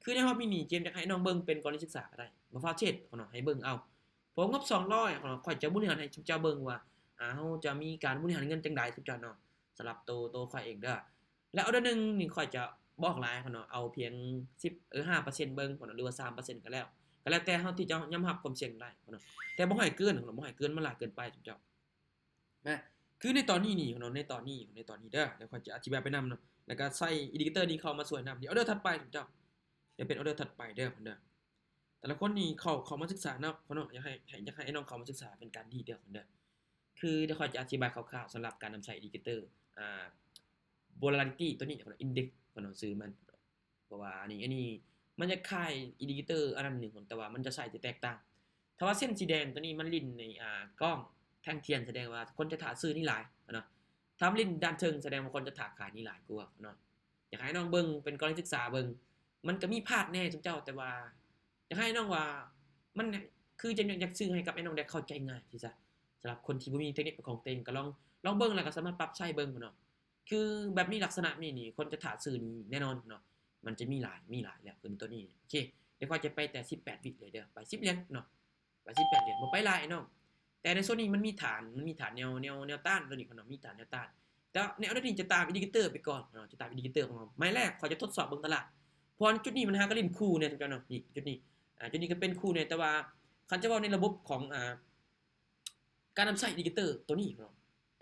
ຄືໃນຮອບນີ້ນີ້ ເຈມຢາກໃຫ້ນ້ອງເບິ່ງເປັນກໍລະນີສຶກສາກໍໄດ້ ບໍ່ຟ້າວເຮັດເນາະ ໃຫ້ເບິ່ງເອົາ ເພາະງົບສອງຮ້ອຍເນາະ ຂ້ອຍຈະບໍລິຫານໃຫ້ຊຸມເຈົ້າເບິ່ງວ່າ ອ່າ ເຮົາຈະມີການບໍລິຫານເງິນຈັ່ງໃດຊຸມເຈົ້າເນາະ ສຳລັບໂຕ ໂຕຂ້ອຍເອງເດີ. ແລະ ອໍເດີໜຶ່ງນີ້ຂ້ອຍຈະບໍ່ອອກຫຼາຍເນາະ ເອົາພຽງສິບ ເອີ ຫ້າເປີເຊັນເບິ່ງເນາະ ຫຼືວ່າສາມເປີເຊັນກໍແລ້ວ ກໍແລ້ວແຕ່ເຮົາທີ່ຈະຍອມຮັບຄວາມສ່ຽງໄດ້ເນາະ ແຕ່ບໍ່ໃຫ້ເກີນເນາະ ບໍ່ໃຫ້ເກີນ ມັນຫຼາຍເກີນໄປຊຸມເຈົ້າ. ນະ ຄືໃນຕອນນີ້ນີ້ເນາະ ໃນຕອນນີ້ ໃນຕອນນີ້ເດີ ດຽວຂ້ອຍຈະອະທິບາຍໄປນຳເນາະ ແລ້ວກໍໃສ່ອິນດິເຄເຕີນີ້ເຂົ້າມາຊ່ວຍນຳ. ດຽວອໍເດີຖັດໄປເນາະ ດຽວເປັນອໍເດີຖັດໄປເດີ ດຽວແຕ່ລະຄົນນີ້ເຂົ້າ ເຂົ້າມາສຶກສາເນາະ ເນາະ ຢາກໃຫ້ ໃຫ້ ຢາກໃຫ້ອ້າຍນ້ອງເຂົ້າມາສຶກສາເປັນການດີເດີ ດຽວ ຄືດຽວຂ້ອຍຈະອະທິບາຍຄ່າວໆສຳລັບການນຳໃຊ້ອິນດິເຄເຕີ ອ່າ volatility ຕົວນີ້ເນາະ index ເນາະ ຊື່ມັນ ເພາະວ່າອັນນີ້ ອັນນີ້ມັນຈະຄ້າຍອິນດິເຄເຕີອັນນັ້ນໜຶ່ງ ແຕ່ວ່າມັນຈະໃຊ້ທີ່ແຕກຕ່າງ. ຖ້າວ່າເສັ້ນສີແດງຕົວນີ້ມັນຫຼິ້ນໃນ ອ່າ ກ້ອງແທ່ງທຽນ ສະແດງວ່າຄົນຈະຖ້າຊື້ນີ້ຫຼາຍເນາະ ຖ້າມັນຫຼິ້ນດ້ານເທິງ ສະແດງວ່າຄົນຈະຖ້າຂາຍນີ້ຫຼາຍກວ່າເນາະ. ຢາກໃຫ້ນ້ອງເບິ່ງເປັນກໍລະນີສຶກສາເບິ່ງ ມັນກໍມີພາດແດ່ຊຸມເຈົ້າ ແຕ່ວ່າຢາກໃຫ້ນ້ອງວ່າ ມັນ ຄືຈະຢາກ ຢາກສື່ໃຫ້ກັບອ້າຍນ້ອງໄດ້ເຂົ້າໃຈງ່າຍທີ່ຈະ ສຳລັບຄົນທີ່ບໍ່ມີເທັກນິກເປັນຂອງຕົວເອງ ກໍລອງ ລອງເບິ່ງ ແລ້ວກໍສາມາດປັບໃຊ້ເບິ່ງເນາະ. ຄືແບບນີ້ ລັກສະນະນີ້ນີ້ ຄົນຈະຖ້າຊື້ນີ້ແນ່ນອນເນາະ ມັນຈະມີຫຼາຍ ມີຫຼາຍແລ້ວ ຄືຕົວນີ້. ໂອເຄ ດຽວຂ້ອຍຈະໄປແຕ່ສິບແປດວິເລີຍເດີ ໄປສິບຫຼຽນເນາະ ໄປສິບແປດຫຼຽນ ບໍ່ໄປຫຼາຍເນາະ. ແຕ່ໃນໂຊນນີ້ມັນມີຖານ ມັນມີຖານແນວ ແນວ ແນວຕ້ານຕົວນີ້ເນາະ ມີຖານແນວຕ້ານ. ແຕ່ໃນອໍເດີນີ້ຈະຕາມອິນດິເຄເຕີໄປກ່ອນເນາະ ຈະຕາມອິນດິເຄເຕີຂອງເຮົາ. ໄມ້ແລກຂ້ອຍຈະທົດສອບເບິ່ງຕະຫຼາດ ເພາະວ່າໃນຈຸດນີ້ມັນຫາກໍຫຼິ້ນຄູ່ແນ່ເຈົ້າເນາະ ນີ້ຈຸດນີ້ ອ່າ ຈຸດນີ້ກໍເປັນຄູ່ແນ່ ແຕ່ວ່າຄັນຈະເວົ້າໃນລະບົບຂອງ ອ່າ ການນຳໃຊ້ອິນດິເຄເຕີຕົວນີ້ເນາະ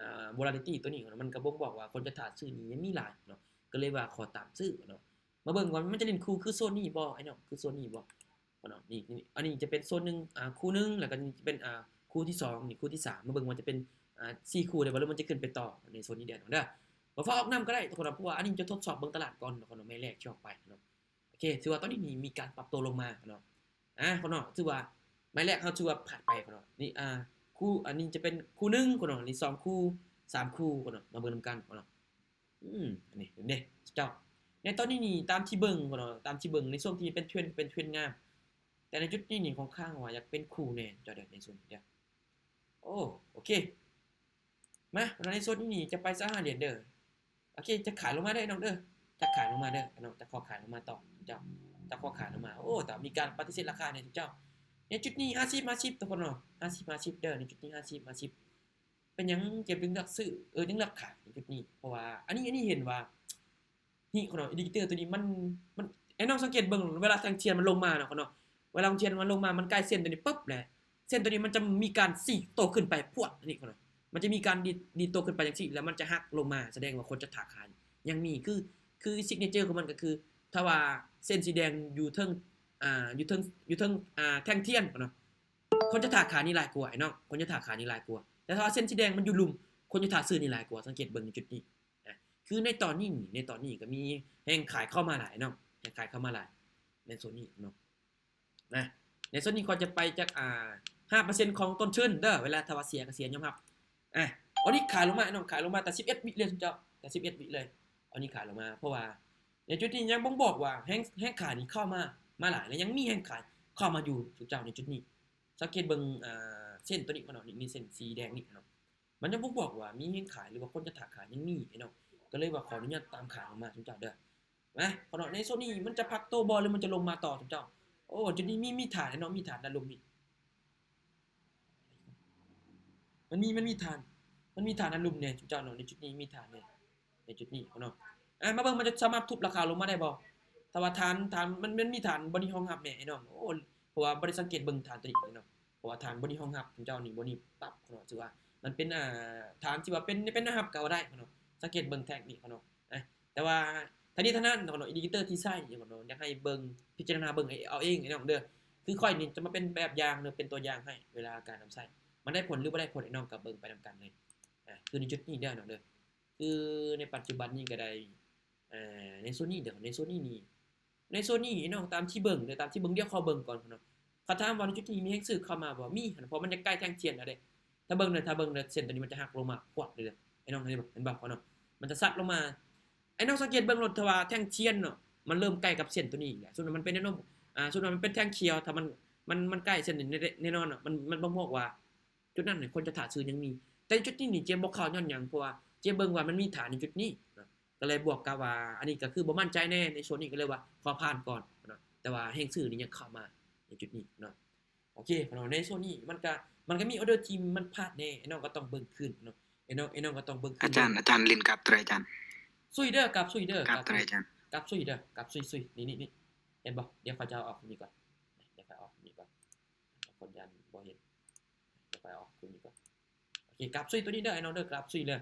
ອ່າ volatility ຕົວນີ້ເນາະ ມັນກໍບົ່ງບອກວ່າຄົນຈະຖ້າຊື້ນີ້ຍັງມີຫຼາຍເນາະ ກໍເລີຍວ່າຂໍຕາມຊື້ເນາະ. ມາເບິ່ງວ່າມັນຈະຫຼິ້ນຄູ່ຄືໂຊນນີ້ບໍ່ ອ້າຍນ້ອງ ຄືໂຊນນີ້ບໍ່ເນາະ. ນີ້ ນີ້ ອັນນີ້ຈະເປັນໂຊນໜຶ່ງ ອ່າ ຄູ່ໜຶ່ງ ແລ້ວກໍນີ້ຈະເປັນ ອ່າ ຄູ່ທີສອງ ນີ້ຄູ່ທີສາມ ມາເບິ່ງວ່າຈະເປັນ ອ່າ ສີ່ຄູ່ໄດ້ບໍ່ ຫຼືມັນຈະຂຶ້ນໄປຕໍ່ໃນໂຊນນີ້ເດີເນາະ ເດີ. ບໍ່ຟ້າວອອກນຳກໍໄດ້ທຸກຄົນເນາະ ເພາະວ່າອັນນີ້ຈະທົດສອບເບິ່ງຕະຫຼາດກ່ອນເນາະ ໄມ້ແລກທີ່ອອກໄປເນາະ. ໂອເຄ ຖືວ່າຕອນນີ້ນີ້ມີການປັບໂຕລົງມາເນາະ ອ່າ ເນາະ ຖືວ່າໄມ້ແລກເຮົາຖືວ່າຜ່ານໄປເນາະ. ນີ້ ອ່າ ຄູ່ ອັນນີ້ຈະເປັນຄູ່ໜຶ່ງເນາະ ນີ້ສອງຄູ່ ສາມຄູ່ເນາະ ມາເບິ່ງນຳກັນເນາະ. ອືມ ອັນນີ້ເຫັນເດ້ເຈົ້າ ໃນຕອນນີ້ນີ້ ຕາມທີ່ເບິ່ງເນາະ ຕາມທີ່ເບິ່ງໃນຊ່ວງທີ່ເປັນເທຣນ ເປັນເທຣນງາມ ແຕ່ໃນຈຸດນີ້ນີ້ຂ້ອນຂ້າງວ່າຢາກເປັນຄູ່ແນ່ເຈົ້າເດີ ໃນຊ່ວງນີ້ເດີ. ໂອ້ ໂອເຄ ມາ ໃນໂຊນນີ້ນີ້ຈະໄປຊາວຫ້າຫຼຽນເດີ. ໂອເຄ ຈະຂາຍລົງມາເດີນ້ອງເດີ ຈະຂາຍລົງມາເດີນ້ອງ ຈະຂໍຂາຍລົງມາຕໍ່ເຈົ້າ ຈະຂໍຂາຍລົງມາ. ໂອ້ ແຕ່ມີການປະຕິເສດລາຄາແນ່ເຈົ້າ ໃນຈຸດນີ້ຫ້າສິບ ຫ້າສິບທຸກຄົນເນາະ ຫ້າສິບ ຫ້າສິບເດີ ໃນຈຸດນີ້ຫ້າສິບ ຫ້າສິບ. ເປັນຫຍັງເຈມຈຶ່ງເລືອກຊື້ ເອີ ຈຶ່ງເລືອກຂາຍໃນຈຸດນີ້? ເພາະວ່າອັນນີ້ ອັນນີ້ເຫັນວ່າ ນີ້ເນາະ ອິນດິເຄເຕີຕົວນີ້ມັນ ມັນ ໃຫ້ນ້ອງສັງເກດເບິ່ງ ເວລາແທ່ງທຽນມັນລົງມາເນາະ ເນາະ ເວລາແທ່ງທຽນມັນລົງມາ ມັນໃກ້ເສັ້ນຕົວນີ້ປຶບແຫຼະ ເສັ້ນຕົວນີ້ມັນຈະມີການສີກໂຕຂຶ້ນໄປພວດ ອັນນີ້ເນາະ ມັນຈະມີການດີດ ດີດໂຕຂຶ້ນໄປຈັ່ງຊີ້ ແລ້ວມັນຈະຫັກລົງມາ ສະແດງວ່າຄົນຈະຖ້າຂາຍຍັງມີ ຄື ຄືຊິກເນເຈີຂອງມັນກໍຄື ຖ້າວ່າເສັ້ນສີແດງຢູ່ເທິງ ອ່າ ຢູ່ເທິງ ຢູ່ເທິງ ອ່າ ແທ່ງທຽນເນາະ ຄົນຈະຖ້າຂາຍນີ້ຫຼາຍກວ່າ ອ້າຍນ້ອງ ຄົນຈະຖ້າຂາຍນີ້ຫຼາຍກວ່າ. ແຕ່ຖ້າວ່າເສັ້ນສີແດງມັນຢູ່ລຸ່ມ ຄົນຈະຖ້າຊື້ນີ້ຫຼາຍກວ່າ. ສັງເກດເບິ່ງໃນຈຸດນີ້ນະ ຄືໃນຕອນນີ້ນີ້ ໃນຕອນນີ້ກໍມີແຮງຂາຍເຂົ້າມາຫຼາຍເນາະ ແຮງຂາຍເຂົ້າມາຫຼາຍໃນໂຊນນີ້ເນາະ ນະ. ໃນໂຊນນີ້ຂ້ອຍຈະໄປຈາກ ອ່າ ຫ້າເປີເຊັນຂອງຕົ້ນທຶນເດີ ເວລາຖ້າວ່າເສຍກໍເສຍຍອມຮັບ. ອ່າ ອັນນີ້ຂາຍລົງມາເນາະ ຂາຍລົງມາແຕ່ສິບເອັດວິເລີຍເຈົ້າ ແຕ່ສິບເອັດວິເລີຍ ອັນນີ້ຂາຍລົງມາ ເພາະວ່າໃນຈຸດນີ້ຍັງບົ່ງບອກວ່າແຮງ ແຮງຂາຍນີ້ເຂົ້າມາ ມາຫຼາຍ ແລະຍັງມີແຮງຂາຍເຂົ້າມາຢູ່ເຈົ້າໃນຈຸດນີ້. ສັງເກດເບິ່ງ ອ່າ ເສັ້ນຕົວນີ້ເນາະ ນີ້ ນີ້ເສັ້ນສີແດງນີ້ເນາະ ມັນຍັງບົ່ງບອກວ່າມີແຮງຂາຍ ຫຼືວ່າຄົນຈະຖ້າຂາຍຍັງມີເນາະ ກໍເລີຍວ່າຂໍອະນຸຍາດຕາມຂາຍລົງມາຊຸມເຈົ້າເດີ. ນະ ເນາະ ໃນໂຊນນີ້ມັນຈະພັກໂຕບໍ່ ຫຼືມັນຈະລົງມາຕໍ່ຊຸມເຈົ້າ? ໂອ້ ຈຸດນີ້ມີ ມີຖານເນາະ ມີຖານດ້ານລຸ່ມນີ້ ມັນມີ ມັນມີຖານ ມັນມີຖານດ້ານລຸ່ມແນ່ຊຸມເຈົ້າເນາະ ໃນຈຸດນີ້ມີຖານແນ່ ໃນຈຸດນີ້ເນາະ. ອ່າ ມາເບິ່ງມັນຈະສາມາດທຸບລາຄາລົງມາໄດ້ບໍ່ ຖ້າວ່າຖານ ຖານມັນ ມັນມີຖານບໍ່ໄດ້ຮອງຮັບແນ່ ອ້າຍນ້ອງ. ໂອ້ ເພາະວ່າບໍ່ໄດ້ສັງເກດເບິ່ງຖານຕົວນີ້ເນາະ ເພາະວ່າຖານບໍ່ໄດ້ຮອງຮັບ ເຈົ້ານີ້ບໍ່ໄດ້ປັບເນາະ ຖືວ່າມັນເປັນ ອ່າ ຖານທີ່ວ່າເປັນ ເປັນແນວຮັບກໍວ່າໄດ້ເນາະ ສັງເກດເບິ່ງແທັກນີ້ເນາະ. ອ່າ ແຕ່ວ່າທັງນີ້ທັງນັ້ນເນາະ ອິນດິເຄເຕີທີ່ໃຊ້ເນາະ ຢາກໃຫ້ເບິ່ງ ພິຈາລະນາເບິ່ງເອົາເອງເນາະເດີ. ຄືຂ້ອຍນີ້ຈະມາເປັນແບບຢ່າງເນາະ ເປັນຕົວຢ່າງໃຫ້ເວລາການນຳໃຊ້ ມັນໄດ້ຜົນ ຫຼື ບໍ່ໄດ້ຜົນ ອ້າຍນ້ອງກໍເບິ່ງໄປນຳກັນເລີຍ. ອ່າ ຄືໃນຈຸດນີ້ເດີເນາະເດີ ຄືໃນປັດຈຸບັນນີ້ກໍໄດ້ ອ່າ ໃນໂຊນນີ້ເດີ ໃນໂຊນນີ້ນີ້ ໃນໂຊນນີ້ເນາະ ຕາມທີ່ເບິ່ງເດີ ຕາມທີ່ເບິ່ງ ດຽວຂໍເບິ່ງກ່ອນເນາະ. ຄັນຖາມວ່າໃນຈຸດນີ້ມີແຮງຊື້ເຂົ້າມາບໍ່? ມີ ຫັ້ນ ເພາະມັນຈະໃກ້ແທ່ງທຽນແລ້ວເດ້. ຖ້າເບິ່ງເດີ ຖ້າເຫັນເສັ້ນຕົວນີ້ມັນຈະຫັກລົງມາພວດເລີຍ ອ້າຍນ້ອງເຫັນບໍ່? ເຫັນບໍ່ເນາະ? ມັນຈະຊັດລົງມາ. ອ້າຍນ້ອງສັງເກດເບິ່ງໂລດ ຖ້າວ່າແທ່ງທຽນເນາະ ມັນເລີ່ມໃກ້ກັບເສັ້ນຕົວນີ້ແຫຼະ. ສົມມຸດວ່າມັນເປັນແນວໂນ້ມ ອ່າ ສົມມຸດວ່າມັນເປັນແທ່ງຂຽວ ຖ້າມັນ ມັນ ມັນໃກ້ເສັ້ນນີ້ແນ່ນອນເນາະ ມັນ ມັນບົ່ງບອກວ່າ ຈຸດນັ້ນນີ້ຄົນຈະຖ້າຊື້ຍັງມີ. ແຕ່ຈຸດນີ້ນີ້ເຈມບໍ່ເຂົ້າຍ້ອນຫຍັງ? ເພາະວ່າເຈມເບິ່ງວ່າມັນມີຖານຢູ່ຈຸດນີ້ເນາະ ກໍເລີຍບວກກັບວ່າ ອັນນີ້ກໍຄືບໍ່ໝັ້ນໃຈແນ່ໃນໂຊນນີ້ ກໍເລີຍວ່າຂໍຜ່ານກ່ອນເນາະ. ແຕ່ວ່າແຮງຊື້ນີ້ຍັງເຂົ້າມາໃນຈຸດນີ້ເນາະ. ໂອເຄເນາະ ໃນໂຊນນີ້ມັນກະ ມັນກະມີອໍເດີທີ່ມັນພາດແດ່ ໄອ້ນ້ອງກໍຕ້ອງເບິ່ງຄືນເນາະ. ໄອ້ນ້ອງ ໄອ້ນ້ອງກໍຕ້ອງເບິ່ງຄືນ ອາຈານ ເນາະ. ອາຈານຫຼິ້ນກັບຕົວໃດອາຈານ? ຊຸຍເດີ ກັບຊຸຍເດີ ກັບຕົວໃດອາຈານ? ກັບຊຸຍເດີ ກັບຊຸຍໆ ນີ້ໆ ເຫັນບໍ່? ດຽວຂ້ອຍຈະເອົາອອກນີ້ກ່ອນ ດຽວຂ້ອຍເອົາອອກນີ້ກ່ອນ ຄົນຢ້ານບໍ່ເຫັນ ດຽວຂ້ອຍເອົາອອກນີ້ກ່ອນ. ໂອເຄ ກັບຊຸຍຕົວນີ້ເດີ ໄອ້ນ້ອງເດີ ກັບຊຸຍເດີ.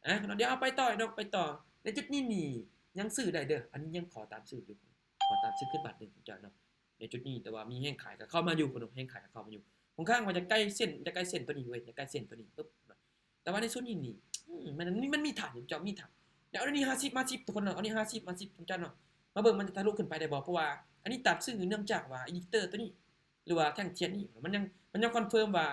ອ່າ ດຽວເຮົາໄປຕໍ່ ໄອ້ນ້ອງໄປຕໍ່. ໃນຈຸດນີ້ນີ້ຍັງຊື້ໄດ້ເດີ ອັນນີ້ຍັງຂໍຕາມຊື້ຢູ່ ຂໍຕາມຊື້ຄືນບາດໜຶ່ງເຈົ້າເນາະ ໃນຈຸດນີ້. ແຕ່ວ່າມີແຮງຂາຍກໍເຂົ້າມາຢູ່ ພີ່ນ້ອງ ແຮງຂາຍກໍເຂົ້າມາຢູ່. ຂ້ອງຂ້າງວ່າຈະໃກ້ເສັ້ນ ຈະໃກ້ເສັ້ນຕົວນີ້ເວີຍ ຈະໃກ້ເສັ້ນຕົວນີ້ປຶບເນາະ. ແຕ່ວ່າໃນໂຊນນີ້ນີ້ ອືມ ມັນ ມັນມີຖານຢູ່ເຈົ້າ ມີຖານ. ແລ້ວອັນນີ້ຫ້າສິບມາສິບ ທຸກຄົນເນາະ ອັນນີ້ຫ້າສິບມາສິບເຈົ້າເນາະ. ມາເບິ່ງມັນຈະທະລຸຂຶ້ນໄປໄດ້ບໍ່ ເພາະວ່າອັນນີ້ຕາມຊື້ເນື່ອງຈາກວ່າອິນດິເຄເຕີຕົວນີ້ ຫຼືວ່າແທ່ງທຽນນີ້ ມັນຍັງ ມັນຍັງຄອນເຟີມວ່າ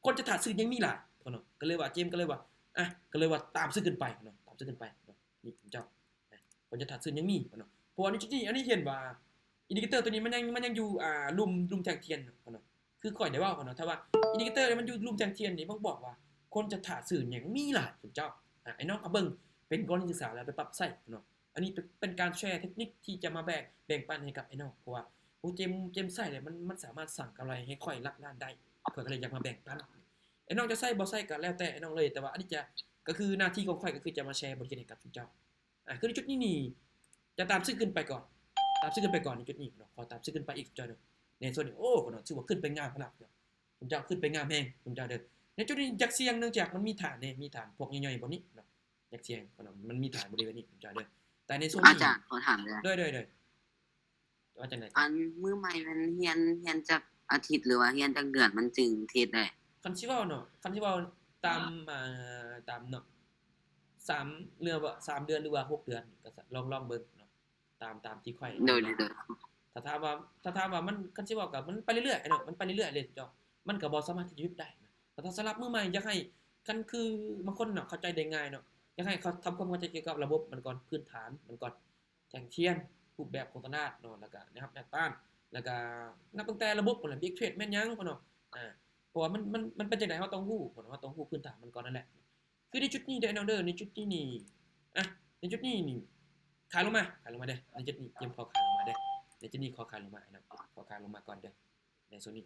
ຄົນຈະຖ້າຊື້ຍັງມີຫຼາຍເນາະ. ກໍເລີຍວ່າ ເຈມກໍເລີຍວ່າ ອ່ະ ກໍເລີຍວ່າຕາມຊື້ຂຶ້ນໄປເນາະ ຕາມຊື້ຂຶ້ນໄປເນາະ. ນີ້ເຈົ້າ ອ່ະ ຄົນຈະຖ້າຊື້ຍັງມີເນາະ. ເພາະວ່າໃນຈຸດນີ້ ອັນນີ້ເຫັນວ່າອິນດິເຄເຕີຕົວນີ້ມັນຍັງ ມັນຍັງຢູ່ ອ່າ ລຸ່ມ ລຸ່ມແທ່ງທຽນເນາະ. ຄືຂ້ອຍໄດ້ເວົ້າເນາະ ຖ້າວ່າອິນດິເຄເຕີມັນຢູ່ລຸ່ມແທ່ງທຽນນີ້ ບົ່ງບອກວ່າຄົນຈະຖ້າຊື້ຍັງມີຫຼາຍເຈົ້າ. ອ່າ ໄອ້ນ້ອງກໍເບິ່ງເປັນກໍລະນີສຶກສາ ແລ້ວໄປປັບໃຊ້ເນາະ. ອັນນີ້ເປັນ ເປັນການແຊເທັກນິກທີ່ຈະມາແບ່ງ ແບ່ງປັນໃຫ້ກັບໄອ້ນ້ອງ ເພາະວ່າ ໂອ້ ເຈມ ເຈມໃຊ້ແລ້ວ ມັນ ມັນສາມາດສ້າງກຳໄລໃຫ້ຂ້ອຍຫຼັກລ້ານໄດ້ ຂ້ອຍກໍເລີຍຢາກມາແບ່ງປັນ. ໄອ້ນ້ອງຈະໃຊ້ບໍ່ໃຊ້ກໍແລ້ວແຕ່ໄອ້ນ້ອງເລີຍ ແຕ່ວ່າອັນນີ້ຈະ ກໍຄືໜ້າທີ່ຂອງຂ້ອຍກໍຄືຈະມາແຊບົດຮຽນໃຫ້ກັບຊຸມເຈົ້າ. ອ່າ ຄືໃນຈຸດນີ້ນີ້ ຈະຕາມຊື້ຂຶ້ນໄປກ່ອນ ຕາມຊື້ຂຶ້ນໄປກ່ອນໃນຈຸດນີ້ເນາະ. ຂໍຕາມຊື້ຂຶ້ນໄປອີກເຈົ້າເດີ ໃນໂຊນນີ້. ໂອ້ ເນາະ ຖືວ່າຂຶ້ນໄປງາມຂະໜາດເນາະ ຊຸມເຈົ້າ ຂຶ້ນໄປງາມແຮງຊຸມເຈົ້າເດີ. ໃນຈຸດນີ້ຢາກສ່ຽງ ເນື່ອງຈາກມັນມີຖານເດ້ ມີຖານພວກຍ່ອຍໆ ບ່ອນນີ້ເນາະ. ຢາກສ່ຽງເນາະ ມັນມີຖານບໍລິເວນນີ້ເຈົ້າເດີ. ແຕ່ໃນໂຊນນີ້ ອາຈານ ຂໍຖາມແດ່ ໂດຍໆ ໂດຍ ວ່າຈັ່ງໃດ? ອັນມືໃໝ່ແມ່ນຮຽນ ຮຽນຈັກອາທິດ ຫຼືວ່າຮຽນຈັກເດືອນມັນຈຶ່ງເທດໄດ້? ຄັນຊິເວົ້າເນາະ ຄັນຊິເວົ້າຕາມ ອ່າ ຕາມເນາະ ສາມ ຫຼືວ່າສາມເດືອນ ຫຼືວ່າຫົກເດືອນ ກໍລອງ ລອງເບິ່ງເນາະ. ຕາມ ຕາມທີ່ຂ້ອຍ ໂດຍ ໂດຍ ໂດຍ ຖ້າຖາມວ່າ ຖ້າຖາມວ່າມັນ ຄັນຊິເວົ້າກໍມັນໄປເລື້ອຍໆເນາະ ມັນໄປເລື້ອຍໆເລີຍເຈົ້າ. ມັນກໍບໍ່ສາມາດທີ່ຈະຢຸດໄດ້ນະ. ແຕ່ຖ້າສຳລັບມືໃໝ່ ຢາກໃຫ້ ຄັນຄືບາງຄົນເນາະ ເຂົ້າໃຈໄດ້ງ່າຍເນາະ ຢາກໃຫ້ເຂົາທຳຄວາມເຂົ້າໃຈກ່ຽວກັບລະບົບມັນກ່ອນ ພື້ນຖານມັນກ່ອນ ແທ່ງທຽນ ຮູບແບບຂອງຕະຫຼາດເນາະ ແລ້ວກໍແນວຮັບແນວຕ້ານ ແລ້ວກໍນັບຕັ້ງແຕ່ລະບົບພຸ້ນແຫຼະ Big Trade ແມ່ນຫຍັງພຸ້ນເນາະ. ອ່າ ເພາະວ່າມັນ ມັນ ມັນເປັນຈັ່ງໃດ ເຮົາຕ້ອງຮູ້ພຸ້ນ ເຮົາຕ້ອງຮູ້ພື້ນຖານມັນກ່ອນນັ້ນແຫຼະ. ຄືໃນຈຸດນີ້ເດີ ໄອ້ນ້ອງເດີ ໃນຈຸດນີ້ນີ້ ອ່ະ ໃນຈຸດນີ້ນີ້ ຂາຍລົງມາ ຂາຍລົງມາເດີ ໃນຈຸດນີ້ ເຕຣຍມຂໍຂາຍລົງມາເດີ ໃນຈຸດນີ້ຂໍຂາຍລົງມາ ອ້າຍນ້ອງ ຂໍຂາຍລົງມາກ່ອນເດີ ໃນໂຊນນີ້.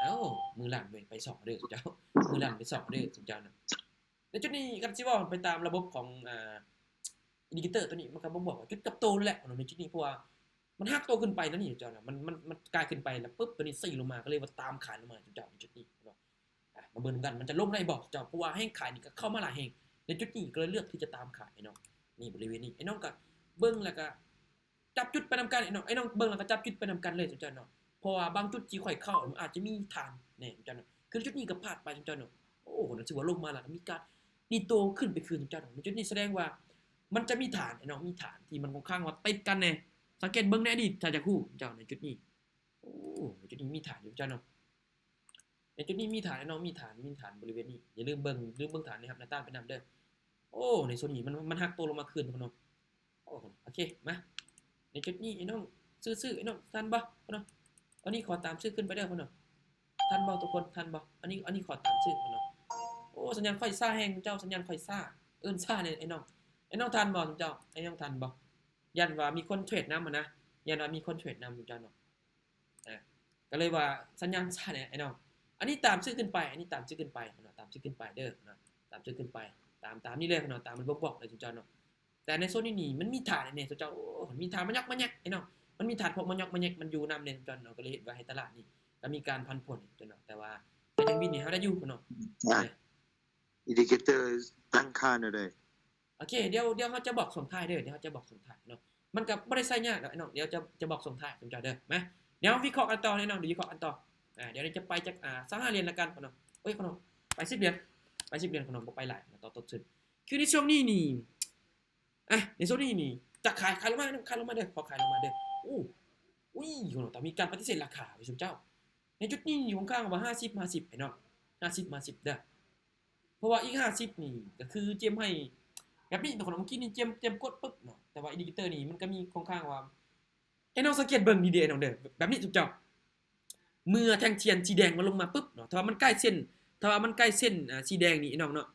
ເອົ້າ ມືສັ່ນເວີຍ ໄປສອງເດີຊຸມເຈົ້າ ມືສັ່ນໄປສອງເດີຊຸມເຈົ້ານະ. ໃນຈຸດນີ້ຄັນຊິເວົ້າໄປຕາມລະບົບຂອງ ອ່າ ອິນດິເຄເຕີຕົວນີ້ ມັນກໍບົ່ງບອກວ່າຈຸດກັບໂຕແຫຼະເນາະ ໃນຈຸດນີ້ ເພາະວ່າມັນຫັກໂຕຂຶ້ນໄປແລ້ວນີ້ເຈົ້ານະ ມັນ ມັນ ມັນກາຍຂຶ້ນໄປແລ້ວປຶບ ຕົວນີ້ຊີ້ລົງມາ ກໍເລີຍວ່າຕາມຂາຍລົງມາເຈົ້າ ໃນຈຸດນີ້ເນາະ. ອ່ະ ມາເບິ່ງນຳກັນ ມັນຈະລົງໄດ້ບໍ່ເຈົ້າ ເພາະວ່າແຮງຂາຍນີ້ກໍເຂົ້າມາຫຼາຍແຮງໃນຈຸດນີ້ ກໍເລີຍເລືອກທີ່ຈະຕາມຂາຍເນາະ. ນີ້ ບໍລິເວນນີ້ ໄອ້ນ້ອງກໍເບິ່ງ ແລ້ວກໍຈັບຈຸດໄປນຳກັນ ໄອ້ນ້ອງ ໄອ້ນ້ອງເບິ່ງ ແລ້ວກໍຈັບຈຸດໄປນຳກັນເລີຍເຈົ້າເນາະ. ເພາະວ່າບາງຈຸດທີ່ຂ້ອຍເຂົ້າ ມັນອາດຈະມີຖານແດ່ເຈົ້າເນາະ ຄືຈຸດນີ້ກໍພາດໄປເຈົ້າເນາະ. ໂອ້ ໂຫ ນັ້ນຖືວ່າລົງມາແລ້ວກໍມີການດີດໂຕຂຶ້ນໄປຄືນເຈົ້າເນາະ. ໃນຈຸດນີ້ສະແດງວ່າມັນຈະມີຖານ ໄອ້ນ້ອງ ມີຖານທີ່ມັນຂ້ອນຂ້າງວ່າຕິດກັນແດ່. ສັງເກດເບິ່ງໃນອະດີດ ຖ້າຢາກຮູ້ເຈົ້າ ໃນຈຸດນີ້ ໂອ້ ໃນຈຸດນີ້ມີຖານຢູ່ເຈົ້າເນາະ. ໃນຈຸດນີ້ມີຖານ ໄອ້ນ້ອງ ມີຖານ ມີຖານບໍລິເວນນີ້ ຢ່າລືມເບິ່ງ ລືມເບິ່ງຖານແນວຮັບແນວຕ້ານໄປນຳເດີ. ໂອ້ ໃນໂຊນນີ້ມັນ ມັນຫັກໂຕລົງມາຄືນເນາະ. ໂອ້ ໂອເຄ ມາ ໃນຈຸດນີ້ໄອ້ນ້ອງ ຊື້ໆ ໄອ້ນ້ອງ ທັນບໍ່ເນາະ? ອັນນີ້ຂໍຕາມຊື້ຂຶ້ນໄປເດີເນາະ. ທັນບໍ່ທຸກຄົນ ທັນບໍ່? ອັນນີ້ ອັນນີ້ຂໍຕາມຊື້ເນາະ. ໂອ້ ສັນຍານຂ້ອຍຊ້າແຮງເຈົ້າ ສັນຍານຂ້ອຍຊ້າ ເອີ້ນຊ້າແດ່ ໄອ້ນ້ອງ ໄອ້ນ້ອງທັນບໍ່ເຈົ້າ? ໄອ້ນ້ອງທັນບໍ່? ຢ້ານວ່າມີຄົນເທຣດນຳຫັ້ນນະ ຢ້ານວ່າມີຄົນເທຣດນຳເຈົ້າເນາະ. ອ່າ ກໍເລີຍວ່າສັນຍານຊ້າແດ່ ໄອ້ນ້ອງ. ອັນນີ້ຕາມຊື້ຂຶ້ນໄປ ອັນນີ້ຕາມຊື້ຂຶ້ນໄປເນາະ ຕາມຊື້ຂຶ້ນໄປເດີເນາະ ຕາມຊື້ຂຶ້ນໄປ ຕາມ ຕາມນີ້ເລີຍເນາະ ຕາມມັນບົ່ງບອກເລີຍເຈົ້າເນາະ. ແຕ່ໃນໂຊນນີ້ນີ້ມັນມີຖານແດ່ ເຈົ້າ ໂອ້ ມັນມີຖານມາຍອກມາແຍກ ໄອ້ນ້ອງ ມັນມີຖານພວກມາຍອກມາແຍກ ມັນຢູ່ນຳແດ່ ເຈົ້າເນາະ. ກໍເລີຍເຮັດວ່າໃຫ້ຕະຫຼາດນີ້ກໍມີການຜັນຜວນເຈົ້າເນາະ ແຕ່ວ່າກໍຍັງວິນໃຫ້ເຮົາໄດ້ຢູ່ເນາະ. ອ່າ ອິນດິເຄເຕີຕັ້ງຄ່າແນວໃດ? ໂອເຄ ດຽວ ດຽວເຮົາຈະບອກຊ່ວງທ້າຍເດີ ດຽວເຮົາຈະບອກຊ່ວງທ້າຍເນາະ. ມັນກໍບໍ່ໄດ້ໃຊ້ຍາກດອກ ໄອ້ນ້ອງ ດຽວຈະ ຈະບອກຊ່ວງທ້າຍຊຸມເຈົ້າເດີ. ມາ ດຽວເຮົາວິເຄາະກັນຕໍ່ ໄອ້ນ້ອງ ດຽວວິເຄາະກັນຕໍ່. ອ່າ ດຽວຈະໄປຈັກ ອ່າ ຊາວຫ້າຫຼຽນລະກັນເນາະ. ໂອ້ຍ ຂະນ້ອງ ໄປສິບຫຼຽນ ໄປສິບຫຼຽນຂະນ້ອງ ບໍ່ໄປຫຼາຍເນາະ ຕໍ່ຕົ້ນທຶນ. ຄືໃນຊ່ວງນີ້ນີ້ ອ່ະ ໃນຊ່ວງນີ້ນີ້ ຈະຂາຍ ຂາຍລົງມາເນາະ ຂາຍລົງມາເດີ ຂໍຂາຍລົງມາເດີ. ໂອ້ ອຸ້ຍ ຂະນ້ອງ ຕ້ອງມີການປະຕິເສດລາຄາໄວ້ຊຸມເຈົ້າ. ໃນຈຸດນີ້ນີ້ ຂ້ອນຂ້າງວ່າຫ້າສິບ ຫ້າສິບ ໄອ້ນ້ອງ ຫ້າສິບ ຫ້າສິບເດີ. ເພາະວ່າອີກຫ້າສິບນີ້ກໍຄືເຈມໃຫ້ ແບບນີ້ເນາະ ເມື່ອກີ້ນີ້ເຈມ ເຈມກົດປຶບເນາະ ແຕ່ວ່າອິນດິເຄເຕີນີ້ມັນກໍມີຂ້ອນຂ້າງວ່າ ໃຫ້ນ້ອງສັງເກດເບິ່ງດີໆ ນ້ອງເດີ ແບບນີ້ທຸກເຈົ້າ ເມື່ອແທ່ງທຽນສີແດງມັນລົງມາປຶບເນາະ ຖ້າວ່າມັນໃກ້ເສັ້ນ ຖ້າວ່າມັນໃກ້ເສັ້ນ ອ່າ ສີແດງນີ້ ນ້ອງເນາະ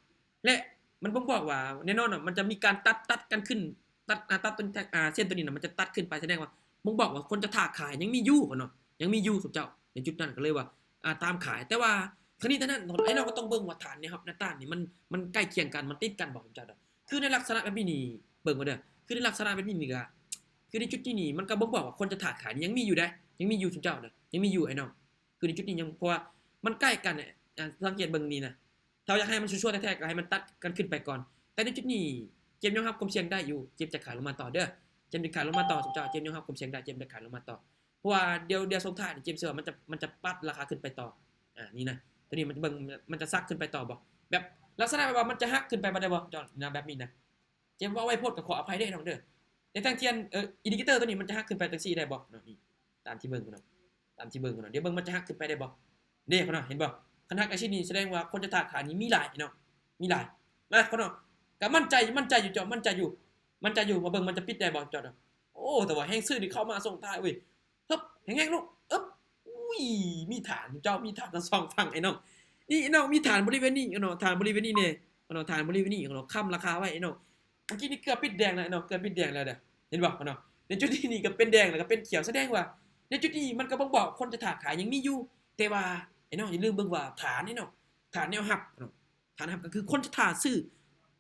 ແລະ ມັນບົ່ງບອກວ່າແນ່ນອນເນາະ ມັນຈະມີການຕັດ ຕັດກັນຂຶ້ນ ຕັດ ອ່າ ຕັດຕົວ ອ່າ ເສັ້ນຕົວນີ້ນະ ມັນຈະຕັດຂຶ້ນໄປ ສະແດງວ່າ ບົ່ງບອກວ່າຄົນຈະຖ້າຂາຍຍັງມີຢູ່ເນາະ ຍັງມີຢູ່ ເຂົາເຈົ້າໃນຈຸດນັ້ນກໍເລີຍວ່າ ອ່າ ຕາມຂາຍ. ແຕ່ວ່າທັງນີ້ທັງນັ້ນ ໄອ້ນ້ອງກໍຕ້ອງເບິ່ງວ່າຖານແນວຮັບແນວຕ້ານນີ້ ມັນ ມັນໃກ້ຄຽງກັນ ມັນຕິດກັນບໍ່ ເຈົ້າເດີ. ຄືໃນລັກສະນະແບບນີ້ນີ້ ເບິ່ງເດີ ຄືໃນລັກສະນະແບບນີ້ນີ້ກໍ ຄືໃນຈຸດນີ້ນີ້ ມັນກໍບົ່ງບອກວ່າຄົນຈະຖ້າຂາຍນີ້ຍັງມີຢູ່ເດ້ ຍັງມີຢູ່ ເຈົ້າເດີ ຍັງມີຢູ່ ໄອ້ນ້ອງ. ຄືໃນຈຸດນີ້ຍັງ ເພາະວ່າມັນໃກ້ກັນ ອາ ສັງເກດເບິ່ງນີ້ນະ ຖ້າຢາກໃຫ້ມັນຊັວໆແທ້ໆ ກໍໃຫ້ມັນຕັດກັນຂຶ້ນໄປກ່ອນ. ແຕ່ໃນຈຸດນີ້ ເຈມຍອມຮັບຄວາມສ່ຽງໄດ້ຢູ່ ເຈມຈະຂາຍລົງມາຕໍ່ເດີ ເຈມຈະຂາຍລົງມາຕໍ່ ເຈົ້າ ເຈມຍອມຮັບຄວາມສ່ຽງໄດ້ ເຈມຈະຂາຍລົງມາຕໍ່. ເພາະວ່າດຽວ ດຽວສົງທ້າຍນີ້ ເຈມເຊື່ອວ່າມັນຈະ ມັນຈະປັດລາຄາຂຶ້ນໄປຕໍ່. ອາ ນີ້ນະ ຕົວນີ້ມັນຈະເບິ່ງ ມັນຈະສັກຂຶ້ນໄປຕໍ່ບໍ່ ແບບລັກສະນະແບບວ່າມັນຈະຫັກຂຶ້ນໄປບໍ່ໄດ້ບໍ່ ເຈົ້ານະ ແບບນີ້ນະ. ເຈມເວົ້າໄວໂພດກໍຂໍອະໄພເດີນ້ອງເດີ. ແຕ່ແທ່ງທຽນ ເອີ ອິນດິເຄເຕີຕົວນີ້ມັນຈະຫັກຂຶ້ນໄປຈັ່ງຊີ້ໄດ້ບໍ່ເນາະ ນີ້ ຕາມທີ່ເບິ່ງເນາະ ຕາມທີ່ເບິ່ງເນາະ ດຽວເບິ່ງມັນຈະຫັກຂຶ້ນໄປໄດ້ບໍ່. ເດ້ເນາະ ເຫັນບໍ່ ຄັນຫັກຈັ່ງຊີ້ນີ້ ສະແດງວ່າຄົນຈະຖ້າຂາຍນີ້ມີຫຼາຍເນາະ ມີຫຼາຍ. ມາເນາະ ກໍໝັ້ນໃຈ ໝັ້ນໃຈຢູ່ ເຈົ້າ ໝັ້ນໃຈຢູ່ ໝັ້ນໃຈຢູ່ ມາເບິ່ງມັນຈະປິດໄດ້ບໍ່ ເຈົ້າເນາະ. ໂອ້ ແຕ່ວ່າແຮງຊື້ນີ້ເຂົ້າມາສົ່ງທ້າຍເວີຍ ຮຶບ ແຮງໆ ເນາະ ອຶບ ອຸ້ຍ ມີຖານ ເຈົ້າ ມີຖານທັງສອງຝັ່ງ ໄອ້ນ້ອງ. ນີ້ ໄອ້ນ້ອງ ມີຖານບໍລິເວນນີ້ເນາະ ຖານບໍລິເວນນີ້ແດ່ເນາະ ຖານບໍລິເວນນີ້ເນາະ ຄ້ຳລາຄາໄວ້ ໄອ້ນ້ອງ. ເມື່ອກີ້ນີ້ເກືອບປິດແດງແລ້ວເນາະ ເກືອບປິດແດງແລ້ວເດ້ ເຫັນບໍ່ເນາະ. ໃນຈຸດນີ້ນີ້ກໍເປັນແດງ ແລ້ວກໍເປັນຂຽວ ສະແດງວ່າໃນຈຸດນີ້ມັນກໍບົ່ງບອກຄົນຈະຖ້າຂາຍຍັງມີຢູ່. ແຕ່ວ່າ ໄອ້ນ້ອງ ຢ່າລືມເບິ່ງວ່າຖານນີ້ເນາະ ຖານແນວຮັບເນາະ ຖານຮັບກໍຄືຄົນຈະຖ້າຊື້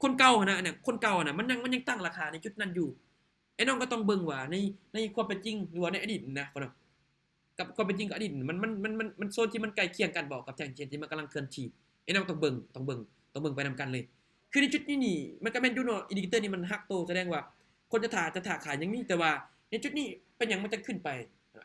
ຄົນເກົ່າຫັ້ນນະ ອັນນັ້ນ ຄົນເກົ່າຫັ້ນນະ ມັນຍັງ ມັນຍັງຕັ້ງລາຄາໃນຈຸດນັ້ນຢູ່. ໄອ້ນ້ອງກໍຕ້ອງເບິ່ງວ່າໃນ ໃນຄວາມເປັນຈິງ ຫຼືວ່າໃນອະດີດນະ ເນາະ ກັບຄວາມເປັນຈິງກັບອະດີດ ມັນ ມັນ ມັນ ມັນ ມັນໂຊນທີ່ມັນໃກ້ຄຽງກັນບໍ່ກັບແທ່ງທຽນທີ່ມັນກຳລັງເຄື່ອນທີ່? ໄອ້ນ້ອງຕ້ອງເບິ່ງ ຕ້ອງເບິ່ງ ຕ້ອງເບິ່ງໄປນຳກັນເລີຍ. ຄືໃນຈຸດນີ້ນີ້ ມັນກໍແມ່ນຢູ່ເນາະ ອິນດິເຄເຕີນີ້ມັນຫັກໂຕ ສະແດງວ່າຄົນຈະຖ້າ ຈະຖ້າຂາຍຍັງມີ. ແຕ່ວ່າໃນຈຸດນີ້ເປັນຫຍັງມັນຈະຂຶ້ນໄປ?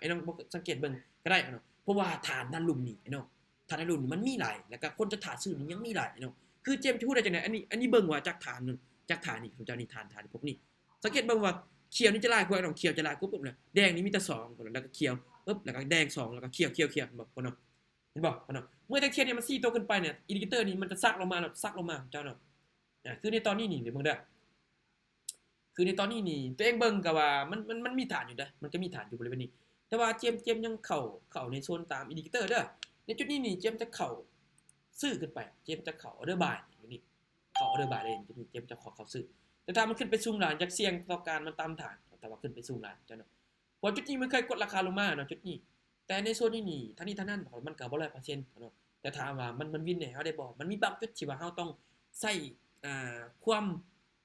ໄອ້ນ້ອງບໍ່ສັງເກດເບິ່ງກໍໄດ້ເນາະ ເພາະວ່າຖານດ້ານລຸ່ມນີ້ເນາະ ຖານດ້ານລຸ່ມນີ້ມັນມີຫຼາຍ ແລ້ວກໍຄົນຈະຖ້າຊື້ນີ້ຍັງມີຫຼາຍເນາະ. ຄືເຈມຈະຮູ້ໄດ້ຈັ່ງໃດ? ອັນນີ້ ອັນນີ້ເບິ່ງວ່າຈາກຖານ ຈາກຖານນີ້ ເຈົ້ານີ້ ຖານ ຖານພວກນີ້ ສັງເກດເບິ່ງວ່າຂຽວນີ້ຈະຫຼາຍກວ່າເນາະ ຂຽວຈະຫຼາຍກວ່າປຸບນະ ແດງນີ້ມີແຕ່ສອງ ແລ້ວກໍຂຽວ ປຶບ ແລ້ວກໍແດງສອງ ແລ້ວກໍຂຽວ ຂຽວ ຂຽວ ເຫັນບໍ່ເນາະ? ເຫັນບໍ່ເນາະ? ເມື່ອແທ່ງທຽນນີ້ມັນສີ່ໂຕຂຶ້ນໄປນີ້ ອິນດິເຄເຕີນີ້ມັນຈະສັກລົງມາ ສັກລົງມາເຈົ້າເນາະ. ອ່າ ຄືໃນຕອນນີ້ນີ້ ເບິ່ງເດີ ຄືໃນຕອນນີ້ນີ້ ຕົວເອງເບິ່ງກໍວ່າມັນ ມັນ ມັນມີຖານຢູ່ເດ້ ມັນກໍມີຖານຢູ່ບໍລິເວນນີ້ ແຕ່ວ່າເຈມ ເຈມຍັງເຂົ້າ ເຂົ້າໃນໂຊນຕາມອິນດິເຄເຕີເດີ. ໃນຈຸດນີ້ນີ້ ເຈມຈະເຂົ້າຊື້ຂຶ້ນໄປ ເຈມຈະເຂົ້າອໍເດີບາຍນີ້ ເຂົ້າອໍເດີບາຍເລີຍ ເຈມຈະຂໍເຂົ້າຊື້. ແຕ່ຖ້າມັນຂຶ້ນໄປສູງຫຼາຍ ຢາກສ່ຽງຕໍ່ການມັນຕາມຖານ ແຕ່ວ່າຂຶ້ນໄປສູງຫຼາຍເຈົ້າເນາະ ເພາະຈຸດນີ້ມັນເຄີຍກົດລາຄາລົງມາເນາະ ຈຸດນີ້. ແຕ່ໃນໂຊນນີ້ນີ້ ທັງນີ້ທັງນັ້ນ ມັນກໍບໍ່ຮ້ອຍເປີເຊັນເນາະ ແຕ່ຖາມວ່າມັນ ມັນວິນໃຫ້ເຮົາໄດ້ບໍ່? ມັນມີບາງຈຸດທີ່ວ່າເຮົາຕ້ອງໃຊ້ ອ່າ ຄວາມ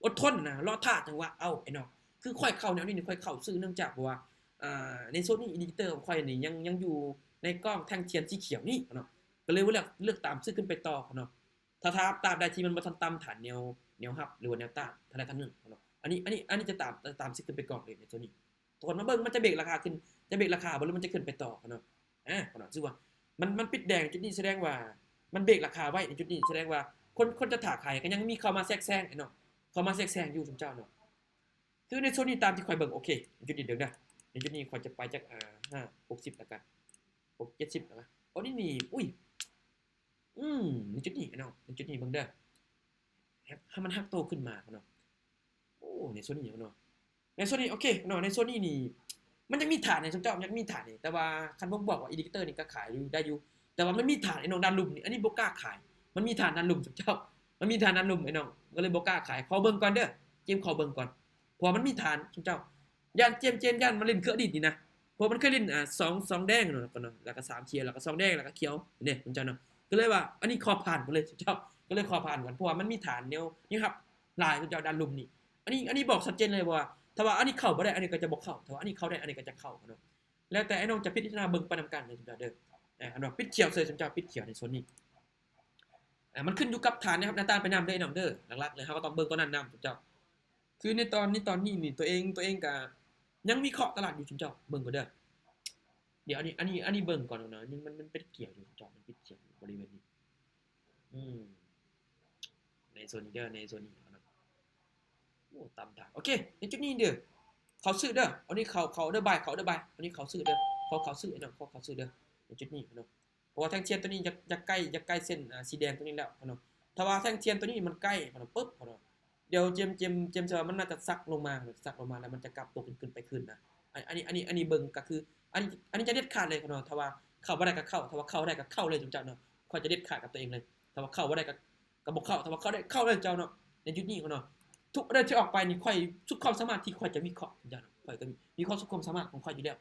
ອົດທົນນະ ລໍຖ້າຈັງຫວະເອົາ ໄອ້ນ້ອງ. ຄືຂ້ອຍເຂົ້າແນວນີ້ນີ້ ຂ້ອຍເຂົ້າຊື້ ເນື່ອງຈາກວ່າ ອ່າ ໃນໂຊນນີ້ ອິນດິເຄເຕີຂອງຂ້ອຍນີ້ຍັງ ຍັງຢູ່ໃນກ້ອງແທ່ງທຽນສີຂຽວນີ້ເນາະ ກໍເລີຍວ່າເລືອກ ເລືອກຕາມຊື້ຂຶ້ນໄປຕໍ່ເນາະ. ຖ້າ ຖ້າຕາບໃດທີ່ມັນບໍ່ທັນຕາມຖານແນວ ແນວຮັບ ຫຼືວ່າແນວຕ້ານ ເທົ່າໃດເທົ່ານັ້ນເນາະ. ອັນນີ້ ອັນນີ້ ອັນນີ້ຈະຕາມ ຕາມຊື້ຂຶ້ນໄປກ່ອນເລີຍໃນໂຊນນີ້. ທຸກຄົນມາເບິ່ງ ມັນຈະເບຣກລາຄາຂຶ້ນ ຈະເບຣກລາຄາບໍ່ ຫຼືມັນຈະຂຶ້ນໄປຕໍ່ເນາະ. ອ່າ ເນາະ ຄືວ່າມັນ ມັນປິດແດງຈຸດນີ້ ສະແດງວ່າມັນເບຣກລາຄາໄວ້ໃນຈຸດນີ້ ສະແດງວ່າຄົນ ຄົນຈະຖ້າຂາຍກໍຍັງມີເຂົ້າມາແຊກແຊງເນາະ ເຂົ້າມາແຊກແຊງຢູ່ຊຸມເຈົ້າເນາະ. ຄືໃນໂຊນນີ້ຕາມທີ່ຂ້ອຍເບິ່ງ ໂອເຄ ໃນຈຸດນີ້ເດີ ໃນຈຸດນີ້ຂ້ອຍຈະໄປຈັກ ອ່າ ຫ້າ ຫົກສິບ ແລ້ວກະ ຫົກ ເຈັດສິບ ແລ້ວກະ ໂອ້ ນີ້ນີ້ ອຸ້ຍ ອືມ ໃນຈຸດນີ້ເນາະ ໃນຈຸດນີ້ເບິ່ງເດີ ໃຫ້ ໃຫ້ມັນຫັກໂຕຂຶ້ນມາເນາະ. ໂອ້ ໃນໂຊນນີ້ເນາະ ໃນໂຊນນີ້ ໂອເຄເນາະ ໃນໂຊນນີ້ນີ້ ມັນຍັງມີຖານໃຫ້ຊຸມເຈົ້າ ຍັງມີຖານນີ້ ແຕ່ວ່າຄັນບໍ່ບອກວ່າອິນດິເຄເຕີນີ້ກໍຂາຍຢູ່ ໄດ້ຢູ່ ແຕ່ວ່າມັນມີຖານ ໄອ້ນ້ອງ ດ້ານລຸ່ມນີ້ ອັນນີ້ບໍ່ກ້າຂາຍ ມັນມີຖານດ້ານລຸ່ມຊຸມເຈົ້າ ມັນມີຖານດ້ານລຸ່ມ ໄອ້ນ້ອງ ກໍເລີຍບໍ່ກ້າຂາຍ. ຂໍເບິ່ງກ່ອນເດີ ເຈມຂໍເບິ່ງກ່ອນ ເພາະວ່າມັນມີຖານຊຸມເຈົ້າ ຢ້ານ ເຈມ ເຈມຢ້ານມາຫຼິ້ນຄືອະດີດນີ້ນະ ເພາະມັນເຄີຍຫຼິ້ນ ອ່າ ສອງ ສອງແດງເນາະ ແລ້ວກໍ ເນາະ ແລ້ວກໍສາມຂຽວ ແລ້ວກໍສອງແດງ ແລ້ວກໍຂຽວເດ້ເຈົ້າເນາະ. ກໍເລີຍວ່າອັນນີ້ຂໍຜ່ານກ່ອນເລີຍເຈົ້າ ກໍເລີຍຂໍຜ່ານກ່ອນ ເພາະວ່າມັນມີຖານແນວ ແນວຮັບຫຼາຍເຈົ້າ ດ້ານລຸ່ມນີ້. ອັນນີ້ ອັນນີ້ບອກຊັດເຈນເລີຍວ່າ ຖ້າວ່າອັນນີ້ເຂົ້າບໍ່ໄດ້ ອັນນີ້ກໍຈະບໍ່ເຂົ້າ ຖ້າວ່າອັນນີ້ເຂົ້າໄດ້ ອັນນີ້ກໍຈະເຂົ້າເນາະ. ແລ້ວແຕ່ໄອ້ນ້ອງຈະພິຈາລະນາເບິ່ງໄປນຳກັນເດີເຈົ້າເດີ. ອ່າ ອັນວ່າປິດຂຽວເລີຍເຈົ້າ ປິດຂຽວໃນໂຊນນີ້. ອ່າ ມັນຂຶ້ນຢູ່ກັບຖານແນວຮັບແນວຕ້ານໄປນຳເດີນ້ອງເດີ ຫຼັກໆເລີຍ ເຮົາກໍຕ້ອງເບິ່ງຕົວນັ້ນນຳເຈົ້າ. ຄືໃນຕອນນີ້ ຕອນນີ້ນີ້ ຕົວເອງ ຕົວເອງກະຍັງວິເຄາະຕະຫຼາດຢູ່ຊຸມເຈົ້າ ເບິ່ງກ່ອນເດີ. ດຽວອັນນີ້ ອັນນີ້ ອັນນີ້ເບິ່ງກ່ອນເນາະ ຍັງ ມັນ ມັນເປັນຂຽວຢູ່ເຈົ້າ ມັນເປັນຂຽວຢູ່ບໍລິເວນນີ້. ອືມ ໃນໂຊນນີ້ເດີ ໃນໂຊນນີ້ເນາະ. ໂອ້ ຕາມທາງ ໂອເຄ ໃນຈຸດນີ້ເດີ ເຂົ້າຊື້ເດີ ອັນນີ້ເຂົ້າ ເຂົ້າເດີບາຍ ເຂົ້າເດີບາຍ ອັນນີ້ເຂົ້າຊື້ເດີ ເຂົ້າ ເຂົ້າຊື້ເນາະ ເຂົ້າ ເຂົ້າຊື້ເດີ ໃນຈຸດນີ້ເນາະ. ເພາະວ່າແທ່ງທຽນຕົວນີ້ຢາກ ຢາກໃກ້ ຢາກໃກ້ເສັ້ນ ອ່າ ສີແດງຕົວນີ້ແລ້ວເນາະ. ຖ້າວ່າແທ່ງທຽນຕົວນີ້ມັນໃກ້ເນາະ ປຶບເນາະ ດຽວເຈມ ເຈມ ເຈມເຊື່ອວ່າມັນໜ້າຈະສັກລົງມາ ສັກລົງມາແລ້ວມັນຈະກັບຕົວຂຶ້ນ ຂຶ້ນໄປຄືນນະ. ອັນ ອັນນີ້ ອັນນີ້ ອັນນີ້ເບິ່ງກໍຄື ອັນນີ້ ອັນນີ້ຈະເດັດຂາດເລີຍເນາະ. ຖ້າວ່າເຂົ້າບໍ່ໄດ້ກໍເຂົ້າ ຖ້າວ່າເຂົ້າໄດ້ກໍເຂົ້າເລີຍເຈົ້າເນາະ. ຂ້ອຍຈະເດັດຂາດກັບຕົວເອງເລີຍ ຖ້າວ່າເຂົ້າບໍ່ໄດ້ກໍ ກໍບໍ່ເຂົ້າ ຖ້າວ່າເຂົ້າໄດ້ເຂົ້າເລີຍເຈົ້າເນາະ. ໃນຈຸດນີ້ເນາະ ທຸກອໍເດີທີ່ອອກໄປນີ້ ຂ້ອຍສຸດຄວາມສາມາດທີ່ຂ້ອຍຈະວິເຄາະເຈົ້າເນາະ. ຂ້ອຍກໍມີ ມີຄວາມສຸດຄວາມສາມາດຂອງຂ້ອຍຢູ່ແລ້ວ.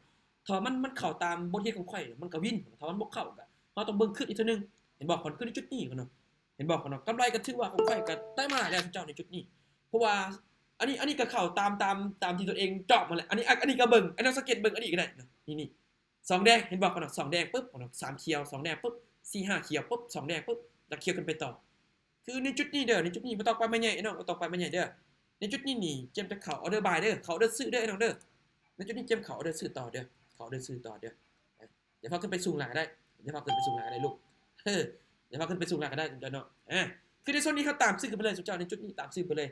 ຖ້າວ່າມັນ ມັນເຂົ້າຕາມບົດຮຽນຂອງຂ້ອຍ ມັນກໍວິນ, ຖ້າມັນບໍ່ເຂົ້າກໍ ເຮົາຕ້ອງເບິ່ງຄືນອີກເທື່ອໜຶ່ງ. ເຫັນບໍ່? ຂ້ອຍຄືນໃນຈຸດນີ້ພຸ້ນເນາະ. ເຫັນບໍ່? ຂ້ອຍເນາະ ກຳໄລກໍຖືວ່າຂອງຂ້ອຍກໍໄດ້ມາຫຼາຍແລ້ວ ຊຸມເຈົ້າ ໃນຈຸດນີ້. ເພາະວ່າອັນນີ້ ອັນນີ້ກໍເຂົ້າຕາມ ຕາມ ຕາມທີ່ຕົນເອງຈອບຫັ້ນແຫຼະ. ອັນນີ້ ອັນນີ້ກໍເບິ່ງ ອັນນັ້ນສັງເກດເບິ່ງອັນນີ້ກໍໄດ້ເນາະ. ນີ້ ນີ້ ສອງແດງ ເຫັນບໍ່? ເນາະ ສອງແດງປຶບເນາະ ສາມຂຽວ ສອງແດງປຶບ ສີ່ຫ້າຂຽວປຶບ ສອງແດງປຶບ ແລ້ວຂຽວຂຶ້ນໄປຕໍ່. ຄືໃນຈຸດນີ້ເດີ ໃນຈຸດນີ້ບໍ່ຕ້ອງໄປມາໃຫຍ່ ໄອ້ນ້ອງ ບໍ່ຕ້ອງໄປມາໃຫຍ່ເດີ. ໃນຈຸດນີ້ນີ້ ຈຽມແຕ່ເຂົ້າອໍເດີບາຍເດີ ເຂົ້າອໍເດີຊື້ເດີໄອ້ນ້ອງເດີ. ໃນຈຸດນີ້ຈຽມເຂົ້າອໍເດີຊື້ຕໍ່ເດີ ເຂົ້າອໍເດີຊື້ຕໍ່ເດີ. ຢ່າພາຂຶ້ນໄປສູງຫຼາຍກໍໄດ້ ຢ່າພາຂຶ້ນໄປສູງຫຼາຍກໍໄດ້ລູກ ເອີ ຢ່າພາຂຶ້ນໄປສູງຫຼາຍກໍໄດ້ເນາະ. ອ່າ ຄືໃນໂຊນນີ້ເຮົາຕາມຊື້ຂຶ້ນໄປເລີຍ ຊຸມເຈົ້າ ໃນຈຸດນີ້ຕາມຊື້ໄປເລີຍ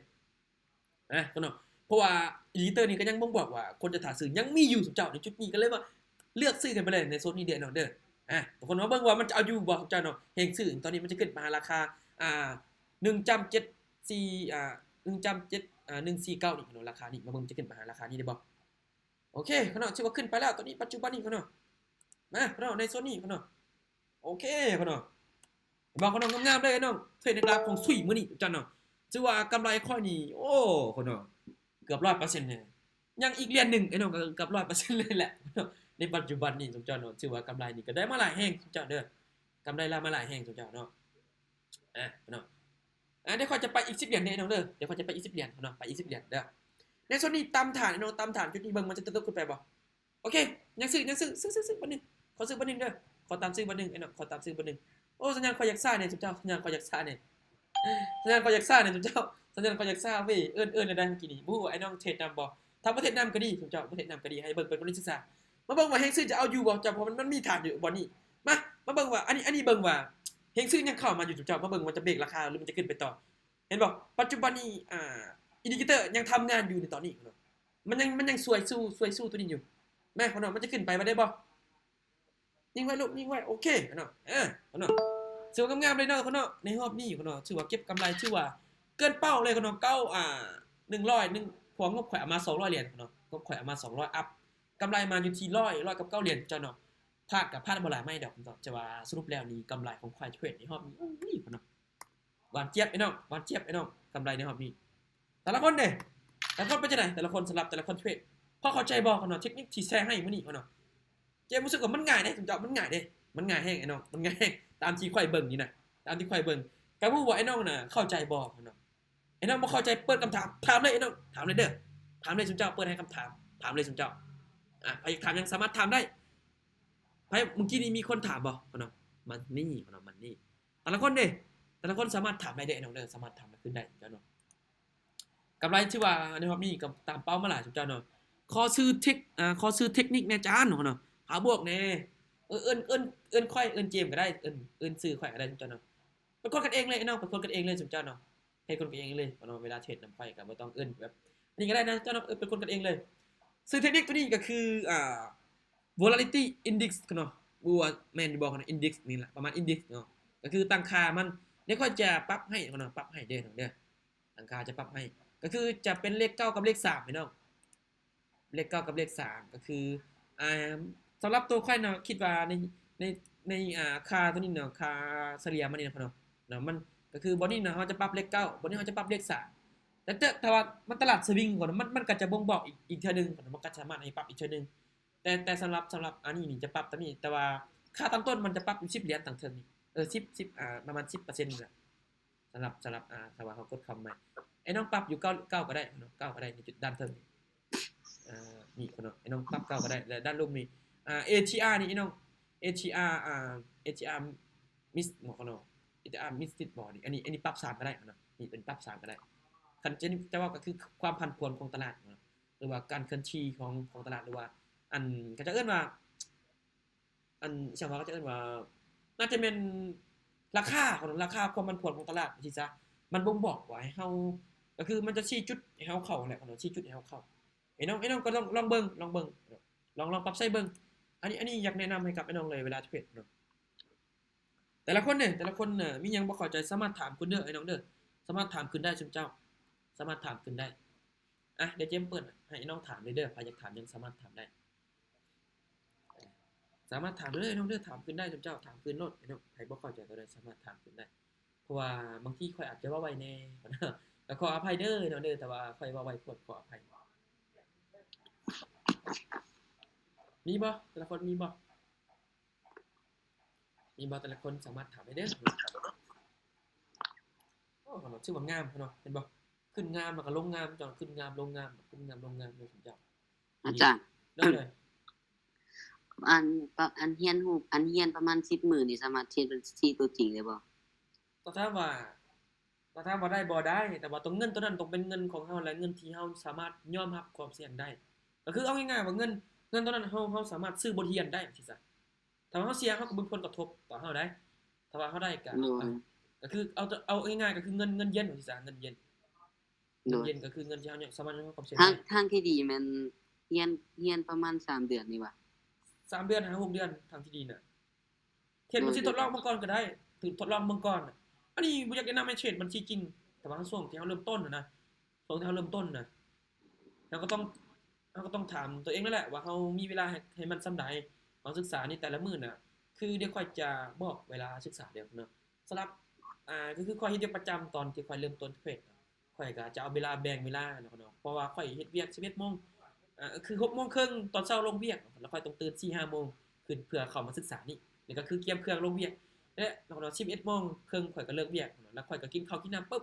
ນະ ເນາະ. ເພາະວ່າ Indicator ນີ້ກໍຍັງບົ່ງບອກວ່າຄົນຈະຖ້າຊື້ຍັງມີຢູ່ ຊຸມເຈົ້າ ໃນຈຸດນີ້ກໍເລີຍວ່າເລືອກຊື້ກັນໄປເລີຍໃນໂຊນນີ້ເດີ ໄອ້ນ້ອງເດີ. ອ່າ ທຸກຄົນມາເບິ່ງວ່າມັນຈະເອົາຢູ່ບໍ່ ເຈົ້າເນາະ. ແຮງຊື້ຕອນນີ້ມັນຈະຂຶ້ນໄປຫາລາຄາ ອ່າ ໜຶ່ງຈຸດເຈັດສີ່ ອ່າ ໜຶ່ງຈຸດເຈັດ ອ່າ ໜຶ່ງສີ່ເກົ້ານີ້ເນາະ ລາຄານີ້ ມາເບິ່ງຈະຂຶ້ນໄປຫາລາຄານີ້ໄດ້ບໍ່. ໂອເຄ ຂະນ້ອຍ ຖືວ່າຂຶ້ນໄປແລ້ວ ຕອນນີ້ປັດຈຸບັນນີ້ຂະນ້ອຍ ມາຂະນ້ອຍ ໃນໂຊນນີ້ຂະນ້ອຍ. ໂອເຄຂະນ້ອຍ ເຫັນບໍ່ຂະນ້ອຍ ງາມໆເລີຍເນາະ. ເທຣດໃນຕະຫຼາດຂອງຊຸຍມື້ນີ້ເຈົ້າເນາະ ຖືວ່າກຳໄລຂ້ອຍນີ້ ໂອ້ ຂະນ້ອຍ ເກືອບຮ້ອຍເປີເຊັນເລີຍ. ຍັງອີກຫຼຽນໜຶ່ງໄອ້ນ້ອງ ກໍເກືອບຮ້ອຍເປີເຊັນເລີຍແຫຼະ. ໃນປັດຈຸບັນນີ້ ຊຸມເຈົ້າເນາະ ຖືວ່າກຳໄລນີ້ກໍໄດ້ມາຫຼາຍແຮງ ຊຸມເຈົ້າເດີ ກຳໄລລາມາຫຼາຍແຮງ ຊຸມເຈົ້າເນາະ. ອ່າ ເນາະ ອ່າ ດຽວຂ້ອຍຈະໄປອີກສິບຫຼຽນເດີ ນ້ອງເດີ ດຽວຂ້ອຍຈະໄປອີກສິບຫຼຽນເນາະ ໄປອີກສິບຫຼຽນເດີ. ໃນໂຊນນີ້ຕາມຖານເນາະ ຕາມຖານຈຸດນີ້ເບິ່ງ ມັນຈະຕົບຂຶ້ນໄປບໍ່? ໂອເຄ ຍັງຊື້ ຍັງຊື້ ຊື້ ຊື້ ຊື້ບັດໜຶ່ງ ຂໍຊື້ບັດໜຶ່ງເດີ ຂໍຕາມຊື້ບັດໜຶ່ງ ໄອ້ນ້ອງ ຂໍຕາມຊື້ບັດໜຶ່ງ. ໂອ້ ສັນຍານຂ້ອຍຢາກຊ້າແດ່ ຊຸມເຈົ້າ ສັນຍານຂ້ອຍຢາກຊ້າແດ່ ສັນຍານຂ້ອຍຢາກຊ້າແດ່ ຊຸມເຈົ້າ ສັນຍານຂ້ອຍຢາກຊ້າເວີຍ. ເອີ້ນ ເອີ້ນແນວໃດເມື່ອກີ້ນີ້ ບໍ່ຮູ້ວ່າໄອ້ນ້ອງເທຣດນຳບໍ່? ຖ້າບໍ່ເທຣດນຳກໍດີ ຊຸມເຈົ້າ ບໍ່ເທຣດນຳກໍດີ ໃຫ້ເບິ່ງເປັນບົດຮຽນສຶກສາ. ມາເບິ່ງວ່າແຮງຊື້ຈະເອົາຢູ່ບໍ່ ເຈົ້າ ເພາະວ່າມັນ ມັນມີຖານຢູ່ບ່ອນນີ້. ມາ ມາເບິ່ງວ່າ ອັນນີ້ ອັນນີ້ເບິ່ງວ່າແຮງຊື້ຍັງເຂົ້າມາຢູ່ ເຈົ້າ ມາເບິ່ງວ່າຈະເບຣກລາຄາ ຫຼືມັນຈະຂຶ້ນໄປຕໍ່. ເຫັນບໍ່ ປັດຈຸບັນນີ້ ອ່າ Indicator ຍັງທຳງານຢູ່ໃນຕອນນີ້ເນາະ ມັນຍັງ ມັນຍັງຊ່ວຍສູ້ ຊ່ວຍສູ້ຕົວນີ້ຢູ່. ແມ່ນບໍ່ເນາະ ມັນຈະຂຶ້ນໄປບໍ່ໄດ້ບໍ່? ຍິງໄວ້ລູກ ຍິງໄວ້ ໂອເຄເນາະ ເອີເນາະ. ຖືວ່າງາມໆເລີຍເນາະ ເນາະ ໃນຮອບນີ້ເນາະ ຖືວ່າເກັບກຳໄລ ຖືວ່າເກີນເປົ້າເລີຍເນາະ ເກົ້າ ອ່າ ໜຶ່ງຮ້ອຍ ໜຶ່ງ ເພາະວ່າງົບຂ້ອຍເອົາມາສອງຮ້ອຍຫຼຽນເນາະ ງົບຂ້ອຍເອົາມາສອງຮ້ອຍອັບ ກຳໄລມາຢູ່ທີ່ຮ້ອຍ ຮ້ອຍກັບເກົ້າຫຼຽນ ເຈົ້າເນາະ. ພາດກໍພາດບໍ່ຫຼາຍໄມ້ດອກເນາະ ແຕ່ວ່າສະຫຼຸບແລ້ວນີ້ ກຳໄລຂອງຂ້ອຍເທຣດໃນຮອບນີ້ ໂອ້ຍເນາະ ຫວານຈຽບໄອ້ນ້ອງ ຫວານຈຽບໄອ້ນ້ອງ ກຳໄລໃນຮອບນີ້. ແຕ່ລະຄົນເດ້ ແຕ່ລະຄົນເປັນຈັ່ງໃດ? ແຕ່ລະຄົນ ສຳລັບແຕ່ລະຄົນເທຣດ ພໍເຂົ້າໃຈບໍ່ເນາະ ເທັກນິກທີ່ແຊໃຫ້ມື້ນີ້ເນາະ? ເຈມຮູ້ສຶກວ່າມັນງ່າຍເດ້ ເຈົ້າ ມັນງ່າຍເດ້ ມັນງ່າຍແຮງໄອ້ນ້ອງ ມັນງ່າຍແຮງ ຕາມທີ່ຂ້ອຍເບິ່ງນີ້ນະ ຕາມທີ່ຂ້ອຍເບິ່ງ. ກໍບໍ່ຮູ້ວ່າໄອ້ນ້ອງນະເຂົ້າໃຈບໍ່ເນາະ? ໄອ້ນ້ອງບໍ່ເຂົ້າໃຈ ເປີດຄຳຖາມ ຖາມເລີຍໄອ້ນ້ອງ ຖາມເລີຍເດີ ຖາມເລີຍ ຊຸມເຈົ້າ ເປີດໃຫ້ຄຳຖາມ ຖາມເລີຍ ຊຸມເຈົ້າ. ອ່າ ໃຜຢາກຖາມຫຍັງສາມາດຖາມໄດ້. ໃຜ ມື້ກີ້ນີ້ມີຄົນຖາມບໍ່ເນາະ? ມັນນີ້ເນາະ ມັນນີ້ ແຕ່ລະຄົນເດ້ ແຕ່ລະຄົນສາມາດຖາມໄດ້ເດ້ ນ້ອງເດີ ສາມາດຖາມກັນຂຶ້ນໄດ້ເຈົ້າເນາະ. ກຳໄລຖືວ່າໃນຮອບນີ້ກໍຕາມເປົ້າມາຫຼາຍ ເຈົ້າເນາະ. ຂໍຊື່ເທັກ ອ່າ ຂໍຊື່ເທັກນິກແດ່ຈານເນາະ ຫາບວກແດ່. ເອີ້ນ ເອີ້ນ ເອີ້ນຂ້ອຍ ເອີ້ນເຈມກໍໄດ້ ເອີ້ນ ເອີ້ນຊື່ຂ້ອຍກໍໄດ້ ເຈົ້າເນາະ. ເປັນຄົນກັນເອງເລີຍເນາະ ເປັນຄົນກັນເອງເລີຍ ເຈົ້າເນາະ. ເຮັດຄົນກັນເອງເລີຍເນາະ ເວລາເທຣດນຳຂ້ອຍກໍບໍ່ຕ້ອງເອີ້ນແບບນີ້ກໍໄດ້ນະ ເຈົ້າເນາະ. ເອີ ເປັນຄົນກັນເອງເລີຍ. ຊື່ເທັກນິກຕົວນີ້ກໍຄື ອ່າ volatility index ເນາະ ບໍ່ວ່າແມ່ນຢູ່ບໍ່ເນາະ index ນີ້ລະ ປະມານ index ເນາະ ກໍຄືຕັ້ງຄ່າມັນ. ດຽວຂ້ອຍຈະປັບໃຫ້ເນາະ ປັບໃຫ້ເດີ ເດີ ຕັ້ງຄ່າຈະປັບໃຫ້ ກໍຄືຈະເປັນເລກເກົ້າກັບເລກສາມ ພີ່ນ້ອງ ເລກເກົ້າກັບເລກສາມ ກໍຄື ອ່າ ສຳລັບຕົວຂ້ອຍເນາະ ຄິດວ່າໃນ ໃນ ໃນ ອ່າ ຄ່າຕົວນີ້ເນາະ ຄ່າສະເລ່ຍມັນນີ້ເນາະ ເນາະ ມັນກໍຄືບ່ອນນີ້ເນາະ ເຮົາຈະປັບເລກເກົ້າ ບ່ອນນີ້ເຮົາຈະປັບເລກສາມ. ແຕ່ ແຕ່ ແຕ່ວ່າມັນຕະຫຼາດສະວິງກ່ອນ ມັນ ມັນກໍຈະບົ່ງບອກອີກ ອີກເທື່ອໜຶ່ງ ມັນກໍສາມາດໃຫ້ປັບອີກເທື່ອໜຶ່ງ. ແຕ່ ແຕ່ສຳລັບ ສຳລັບອັນນີ້ນີ້ຈະປັບຕົວນີ້ ແຕ່ວ່າຄ່າຕອນຕົ້ນມັນຈະປັບຢູ່ສິບຫຼຽນຕັ້ງເທິງນີ້ ເອີ ສິບ ສິບ ອ່າ ປະມານສິບເປີເຊັນນີ້ແຫຼະ. ສຳລັບ ສຳລັບ ອ່າ ຖ້າວ່າເຮົາກົດຄອມໃໝ່ ໄອ້ນ້ອງປັບຢູ່ເກົ້າ ເກົ້າກໍໄດ້ເນາະ ເກົ້າກໍໄດ້ ໃນຈຸດດ້ານເທິງນີ້ ອ່າ ນີ້ເນາະ ໄອ້ນ້ອງປັບເກົ້າກໍໄດ້ ແລະ ດ້ານລຸ່ມນີ້ ອ່າ ເອທີອາ ນີ້ ໄອ້ນ້ອງ ເອທີອາ ອ່າ ເອທີອາ ມິສ ເນາະ ເນາະ ເອທີອາ ມິສຕິດບໍ່ນີ້ ອັນນີ້ ອັນນີ້ປັບສາມກໍໄດ້ເນາະ ນີ້ເປັນປັບສາມກໍໄດ້. ຄັນຈະ ຈະເວົ້າກໍຄືຄວາມຜັນຜວນຂອງຕະຫຼາດເນາະ ຫຼືວ່າການເຄື່ອນທີ່ຂອງ ຂອງຕະຫຼາດ ຫຼືວ່າ ອັນ ເຂົາເຈົ້າເອີ້ນວ່າ ອັນ ອີຫຍັງວະ ເຂົາເຈົ້າເອີ້ນວ່າ ໜ້າຈະແມ່ນລາຄາ ລາຄາຄວາມຜັນຜວນຂອງຕະຫຼາດ ວ່າຊີ້ຊະ ມັນບົ່ງບອກວ່າໃຫ້ເຮົາ ກໍຄືມັນຈະຊີ້ຈຸດໃຫ້ເຮົາເຂົ້າຫັ້ນແຫຼະ ຊີ້ຈຸດໃຫ້ເຮົາເຂົ້າ. ໄອ້ນ້ອງ ໄອ້ນ້ອງກໍລອງ ລອງເບິ່ງ ລອງເບິ່ງ ລອງ ລອງປັບໃຊ້ເບິ່ງ. ອັນນີ້ ອັນນີ້ຢາກແນະນຳໃຫ້ກັບໄອ້ນ້ອງເລີຍ ເວລາເທຣດເນາະ. ແຕ່ລະຄົນເດ້ ແຕ່ລະຄົນນະ ມີຫຍັງບໍ່ເຂົ້າໃຈ ສາມາດຖາມຂຶ້ນເດີ ໄອ້ນ້ອງເດີ ສາມາດຖາມຂຶ້ນໄດ້ ຊຸມເຈົ້າ ສາມາດຖາມຂຶ້ນໄດ້. ອ່ະ ດຽວເຈມເປີດໃຫ້ນ້ອງຖາມເລີຍເດີ ໃຜຢາກຖາມຫຍັງສາມາດຖາມໄດ້ ສາມາດຖາມເລີຍນ້ອງເດີ ຖາມຂຶ້ນໄດ້ຊຸມເຈົ້າ ຖາມຄືນໂລດເນາະ. ໃຜບໍ່ເຂົ້າໃຈຕົວໃດສາມາດຖາມຂຶ້ນໄດ້ ເພາະວ່າບາງທີຂ້ອຍອາດຈະເວົ້າໄວແດ່ ກໍຂໍອະໄພເດີນ້ອງເດີ ແຕ່ວ່າຂ້ອຍເວົ້າໄວໂພດ ຂໍອະໄພ. ມີບໍ່? ແຕ່ລະຄົນມີບໍ່? ມີບໍ່? ແຕ່ລະຄົນສາມາດຖາມໄດ້ເດີ້. ໂອ້ ເນາະ ຖືວ່າງາມເນາະ ເຫັນບໍ່? ຂຶ້ນງາມ ແລ້ວກໍລົງງາມ ເຈົ້າ ຂຶ້ນງາມ ລົງງາມ ຂຶ້ນງາມ ລົງງາມເດີ ເຈົ້າ. ອາຈານ ໂດຍ ໂດຍ. ອັນ ປະ ອັນຮຽນຮູ້ ອັນຮຽນປະມານສິບມື້ນີ້ ສາມາດເຮັດບັນຊີຕົວຈິງໄດ້ບໍ່? ຕ້ອງຖາມວ່າ ຖ້າຖາມວ່າໄດ້ບໍ່? ໄດ້, ແຕ່ວ່າຕົວເງິນຕົວນັ້ນຕ້ອງເປັນເງິນຂອງເຮົາ ແລະ ເງິນທີ່ເຮົາສາມາດຍອມຮັບຄວາມສ່ຽງໄດ້. ກໍຄືເອົາງ່າຍໆວ່າເງິນ ເງິນຕົວນັ້ນເຮົາ ເຮົາສາມາດຊື້ບົດຮຽນໄດ້ ວ່າຊີ້ຊະ. ຖ້າວ່າເຮົາເສຍ ເຮົາກໍບໍ່ມີຜົນກະທົບຕໍ່ເຮົາໄດ໋. ຖ້າວ່າເຮົາໄດ້ກໍ ກໍຄືເອົາ ເອົາງ່າຍໆ ກໍຄືເງິນ ເງິນຢຽນ ວ່າຊີ້ຊະ, ເງິນຢຽນ. ເງິນຢຽນກໍຄືເງິນທີ່ເຮົາສາມາດຍອມຮັບຄວາມສ່ຽງໄດ້. ທາງ ທາງທີ່ດີແມ່ນຮຽນ ຮຽນປະມານສາມເດືອນນີ້ຫວາ? ສາມເດືອນຫາຫົກເດືອນ ທາງທີ່ດີນະ. ເຮັດບັນຊີ ໂດຍ ທົດລອງເບິ່ງກ່ອນກໍໄດ້ ຖືກທົດລອງເບິ່ງກ່ອນ. ອັນນີ້ບໍ່ຢາກແນະນຳໃຫ້ເທຣດບັນຊີຈິງ, ແຕ່ວ່າຊ່ວງທີ່ເຮົາເລີ່ມຕົ້ນນະ ຊ່ວງທີ່ເຮົາເລີ່ມຕົ້ນນະ ເຮົາກໍຕ້ອງ ເຮົາກໍຕ້ອງຖາມຕົວເອງນັ້ນແຫຼະວ່າເຮົາມີເວລາໃຫ້ ໃຫ້ມັນສ່ຳໃດ. ເຮົາສຶກສານີ້ແຕ່ລະມື້ນະ ຄືດຽວຂ້ອຍຈະບອກເວລາສຶກສາເດີ້ເນາະ. ສຳລັບ ອ່າ ກໍຄືຂ້ອຍເຮັດວຽກປະຈຳຕອນທີ່ຂ້ອຍເລີ່ມຕົ້ນເທຣດ ຂ້ອຍກໍຈະເອົາເວລາ ແບ່ງເວລາເນາະ ເພາະວ່າຂ້ອຍເຮັດວຽກສິບເອັດໂມງ ອ່າ ຄືຫົກໂມງເຄິ່ງຕອນເຊົ້າລົງວຽກ ແລ້ວຂ້ອຍຕ້ອງຕື່ນສີ່ຫ້າໂມງຂຶ້ນເພື່ອເຂົ້າມາສຶກສານີ້. ນີ້ກໍຄືກຽມເຄື່ອງລົງວຽກ ແລະ ເນາະ ສິບເອັດໂມງເຄິ່ງຂ້ອຍກໍເລີກວຽກເນາະ ແລ້ວຂ້ອຍກໍກິນເຂົ້າກິນນ້ຳປຶບ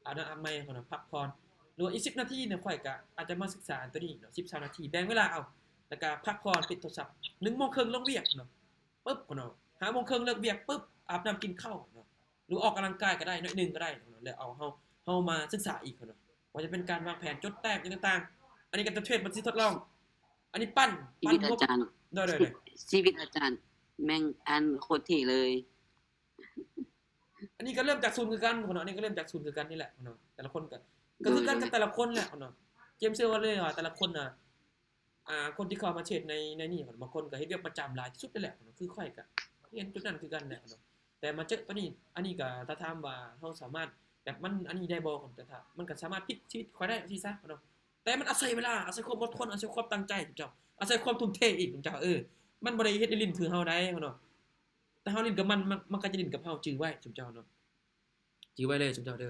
ອາບນ້ຳອາບໃໝ່ເນາະ ພັກຜ່ອນ ຫຼືວ່າອີກສິບນາທີເນາະ ຂ້ອຍກໍອາດຈະມາສຶກສາຕົວນີ້ເນາະ ສິບ ຊາວນາທີ ແບ່ງເວລາເອົາ ແລ້ວກໍພັກຜ່ອນ ປິດໂທລະສັບ ໜຶ່ງໂມງເຄິ່ງລົງວຽກເນາະ ປຶບເນາະ ຫ້າໂມງເຄິ່ງເລີກວຽກປຶບ ອາບນ້ຳກິນເຂົ້າເນາະ ຫຼືອອກກຳລັງກາຍກໍໄດ້ ໜ້ອຍໜຶ່ງກໍໄດ້ເນາະ ແລ້ວເອົາເຮົາ ເຮົາມາສຶກສາອີກເນາະ ວ່າຈະເປັນການວາງແຜນ ຈົດແຕ້ມຫຍັງຕ່າງໆ. ອັນນີ້ກໍຈະເທຣດບັນຊີທົດລອງ ອັນນີ້ປັ້ນ ປັ້ນງບ ອາຈານ ໂດຍໆ ຊີວິດອາຈານແມ່ງອັນໂຄດເທ່ເລີຍ. ອັນນີ້ກໍເລີ່ມຈາກສູນຄືກັນເນາະ ອັນນີ້ກໍເລີ່ມຈາກສູນຄືກັນນີ້ແຫຼະເນາະ ແຕ່ລະຄົນກໍ ກໍຄືກັນກັບແຕ່ລະຄົນແຫຼະເນາະ. ເຈມເຊື່ອວ່າເລີຍວ່າແຕ່ລະຄົນນະ ອ່າ ຄົນທີ່ເຂົ້າມາເທຣດໃນ ໃນນີ້ ບາງຄົນກໍເຮັດວຽກປະຈຳຫຼາຍທີ່ສຸດນັ້ນແຫຼະເນາະ ຄືຂ້ອຍກໍຮຽນຈຸດນັ້ນຄືກັນແຫຼະເນາະ ແຕ່ມາເຈີຕົວນີ້ ອັນນີ້ກໍຖ້າຖາມວ່າເຮົາສາມາດແບບມັນອັນນີ້ໄດ້ບໍ່ ແຕ່ຖ້າ ມັນກໍສາມາດພລິກຊີວິດຂ້ອຍໄດ້ ວ່າຊີ້ຊະເນາະ ແຕ່ມັນອາໄສເວລາ ອາໄສຄວາມອົດທົນ ອາໄສຄວາມຕັ້ງໃຈ ເຈົ້າ ອາໄສຄວາມທຸ່ມເທອີກ ເຈົ້າ ເອີ ມັນບໍ່ໄດ້ເຮັດຫຼິ້ນໆຄືເຮົາໄດ໋ເນາະ ແຕ່ເຮົາຫຼິ້ນກັບມັນ ມັນ ມັນກໍຈະຫຼິ້ນກັບເຮົາ ຈື່ໄວ້ ຊຸມເຈົ້າເນາະ ຈື່ໄວ້ເລີຍຊຸມເຈົ້າເດີ.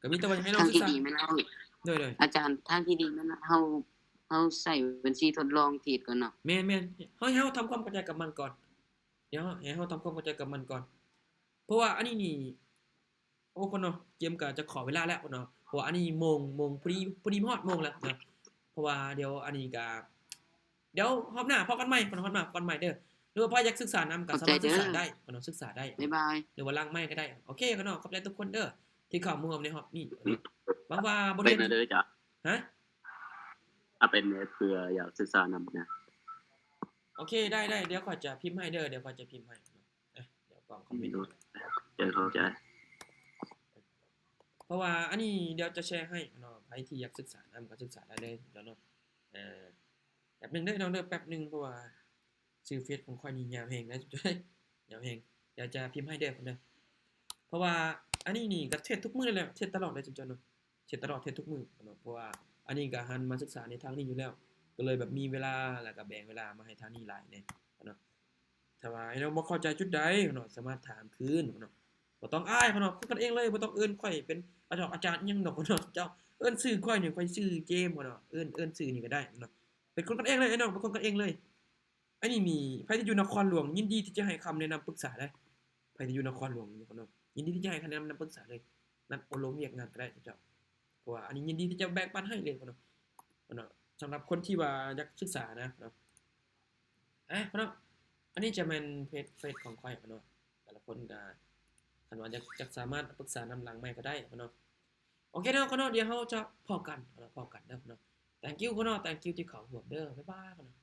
ກໍມີແຕ່ວ່າໃຫ້ນ້ອງສຶກສາ ໂດຍໆ ອາຈານ ທາງທີ່ດີແມ່ນເຮົາ ເຮົາໃຊ້ບັນຊີທົດລອງເທຣດກ່ອນເນາະ. ແມ່ນໆ ເຮົາ ໃຫ້ເຮົາທຳຄວາມເຂົ້າໃຈກັບມັນກ່ອນ ດຽວໃຫ້ເຮົາທຳຄວາມເຂົ້າໃຈກັບມັນກ່ອນ ເພາະວ່າອັນນີ້ນີ້ ໂອ້ ເນາະ ເກມກໍຈະຂໍເວລາແລ້ວເນາະ ເພາະວ່າອັນນີ້ໂມງ ໂມງພໍດີ ພໍດີຮອດໂມງແລ້ວເນາະ ເພາະວ່າດຽວອັນນີ້ກໍ ດຽວຮອບໜ້າພໍ້ກັນໃໝ່ ຮອບໜ້າພໍ້ກັນໃໝ່ເດີ ຫຼືວ່າໃຜຢາກສຶກສານຳກໍສາມາດສຶກສາໄດ້ເນາະ ສຶກສາໄດ້ ບາຍບາຍ ຫຼືວ່າຫຼັງໄມກໍໄດ້. ໂອເຄເນາະ ຂອບໃຈທຸກຄົນເດີທີ່ເຂົ້າມາຮ່ວມໃນຮອບນີ້ ຫວັງວ່າບົດຮຽນ ເປັນເດີ ຮະ ເອົາເປັນເພື່ອຢາກສຶກສານຳນະ. ໂອເຄ ໄດ້ໆ ດຽວຂ້ອຍຈະພິມໃຫ້ເດີ ດຽວຂ້ອຍຈະພິມໃຫ້. ອ່ະ ດຽວກອງຄອມເມັນ ເຈົ້າ ເຂົ້າໃຈ ເພາະວ່າອັນນີ້ດຽວຈະແຊໃຫ້ເນາະ ໃຜທີ່ຢາກສຶກສານຳກໍສຶກສາໄດ້ເລີຍເນາະ. ເອີ ແປັບໜຶ່ງເດີນ້ອງເດີ ແປັບໜຶ່ງ ເພາະວ່າຊື່ເຟສຂອງຂ້ອຍນີ້ຍາວແຮງນະ ຍາວແຮງ ດຽວຈະພິມໃຫ້ເດີ ເພາະວ່າອັນນີ້ນີ້ກໍເທຣດທຸກມື້ແຫຼະ ເທຣດຕະຫຼອດເລີຍເຈົ້າເນາະ. ເທຣດຕະຫຼອດ ເທຣດທຸກມື້ເນາະ ເພາະວ່າອັນນີ້ກໍຫັນມາສຶກສາໃນທາງນີ້ຢູ່ແລ້ວ ກໍເລີຍແບບມີເວລາ ແລ້ວກໍແບ່ງເວລາມາໃຫ້ທາງນີ້ຫຼາຍແດ່ເນາະ. ຖ້າວ່າໃຫ້ນ້ອງບໍ່ເຂົ້າໃຈຈຸດໃດເນາະ ສາມາດຖາມຄືນເນາະ ບໍ່ຕ້ອງອາຍເນາະ ຄົນກັນເອງເລີຍ ບໍ່ຕ້ອງເອີ້ນຂ້ອຍເປັນອາຈານ ອາຈານອີ່ຫຍັງດອກເນາະ ເຈົ້າເອີ້ນຊື່ຂ້ອຍນີ້ ຂ້ອຍຊື່ເຈມເນາະ ເອີ້ນ ເອີ້ນຊື່ນີ້ກໍໄດ້ເນາະ ເປັນຄົນກັນເອງເລີຍ ອ້າຍນ້ອງ ເປັນຄົນກັນເອງເລີຍ. ອັນນີ້ນີ້ ໃຜທີ່ຢູ່ນະຄອນຫຼວງ ຍິນດີທີ່ຈະໃຫ້ຄຳແນະນຳປຶກສາໄດ້ ໃຜທີ່ຢູ່ນະຄອນຫຼວງຢູ່ເນາະ ຍິນດີທີ່ຈະໃຫ້ຄຳແນະນຳປຶກສາເລີຍ ນັດອົບຮົມວຽກງານກໍໄດ້ເຈົ້າ ເພາະວ່າອັນນີ້ຍິນດີທີ່ຈະແບ່ງປັນໃຫ້ເລີຍເນາະ ເນາະ. ສຳລັບຄົນທີ່ວ່າຢາກສຶກສານະເນາະ ອ່ະ ເນາະ ອັນນີ້ຈະແມ່ນເພຈ ເຟສຂອງຂ້ອຍເນາະ ແຕ່ລະຄົນກໍ ຄັນວ່າຢາກ ຢາກສາມາດປຶກສານຳຫຼັງໄມກໍໄດ້ເນາະ. ໂອເຄເນາະ ເນາະ ດຽວເຮົາຈະພໍ້ກັນເນາະ ພໍ້ກັນເດີເນາະ. Thank you ເນາະ thank you ທີ່ເຂົ້າຮ່ວມເດີ ບາຍບາຍເນາະ.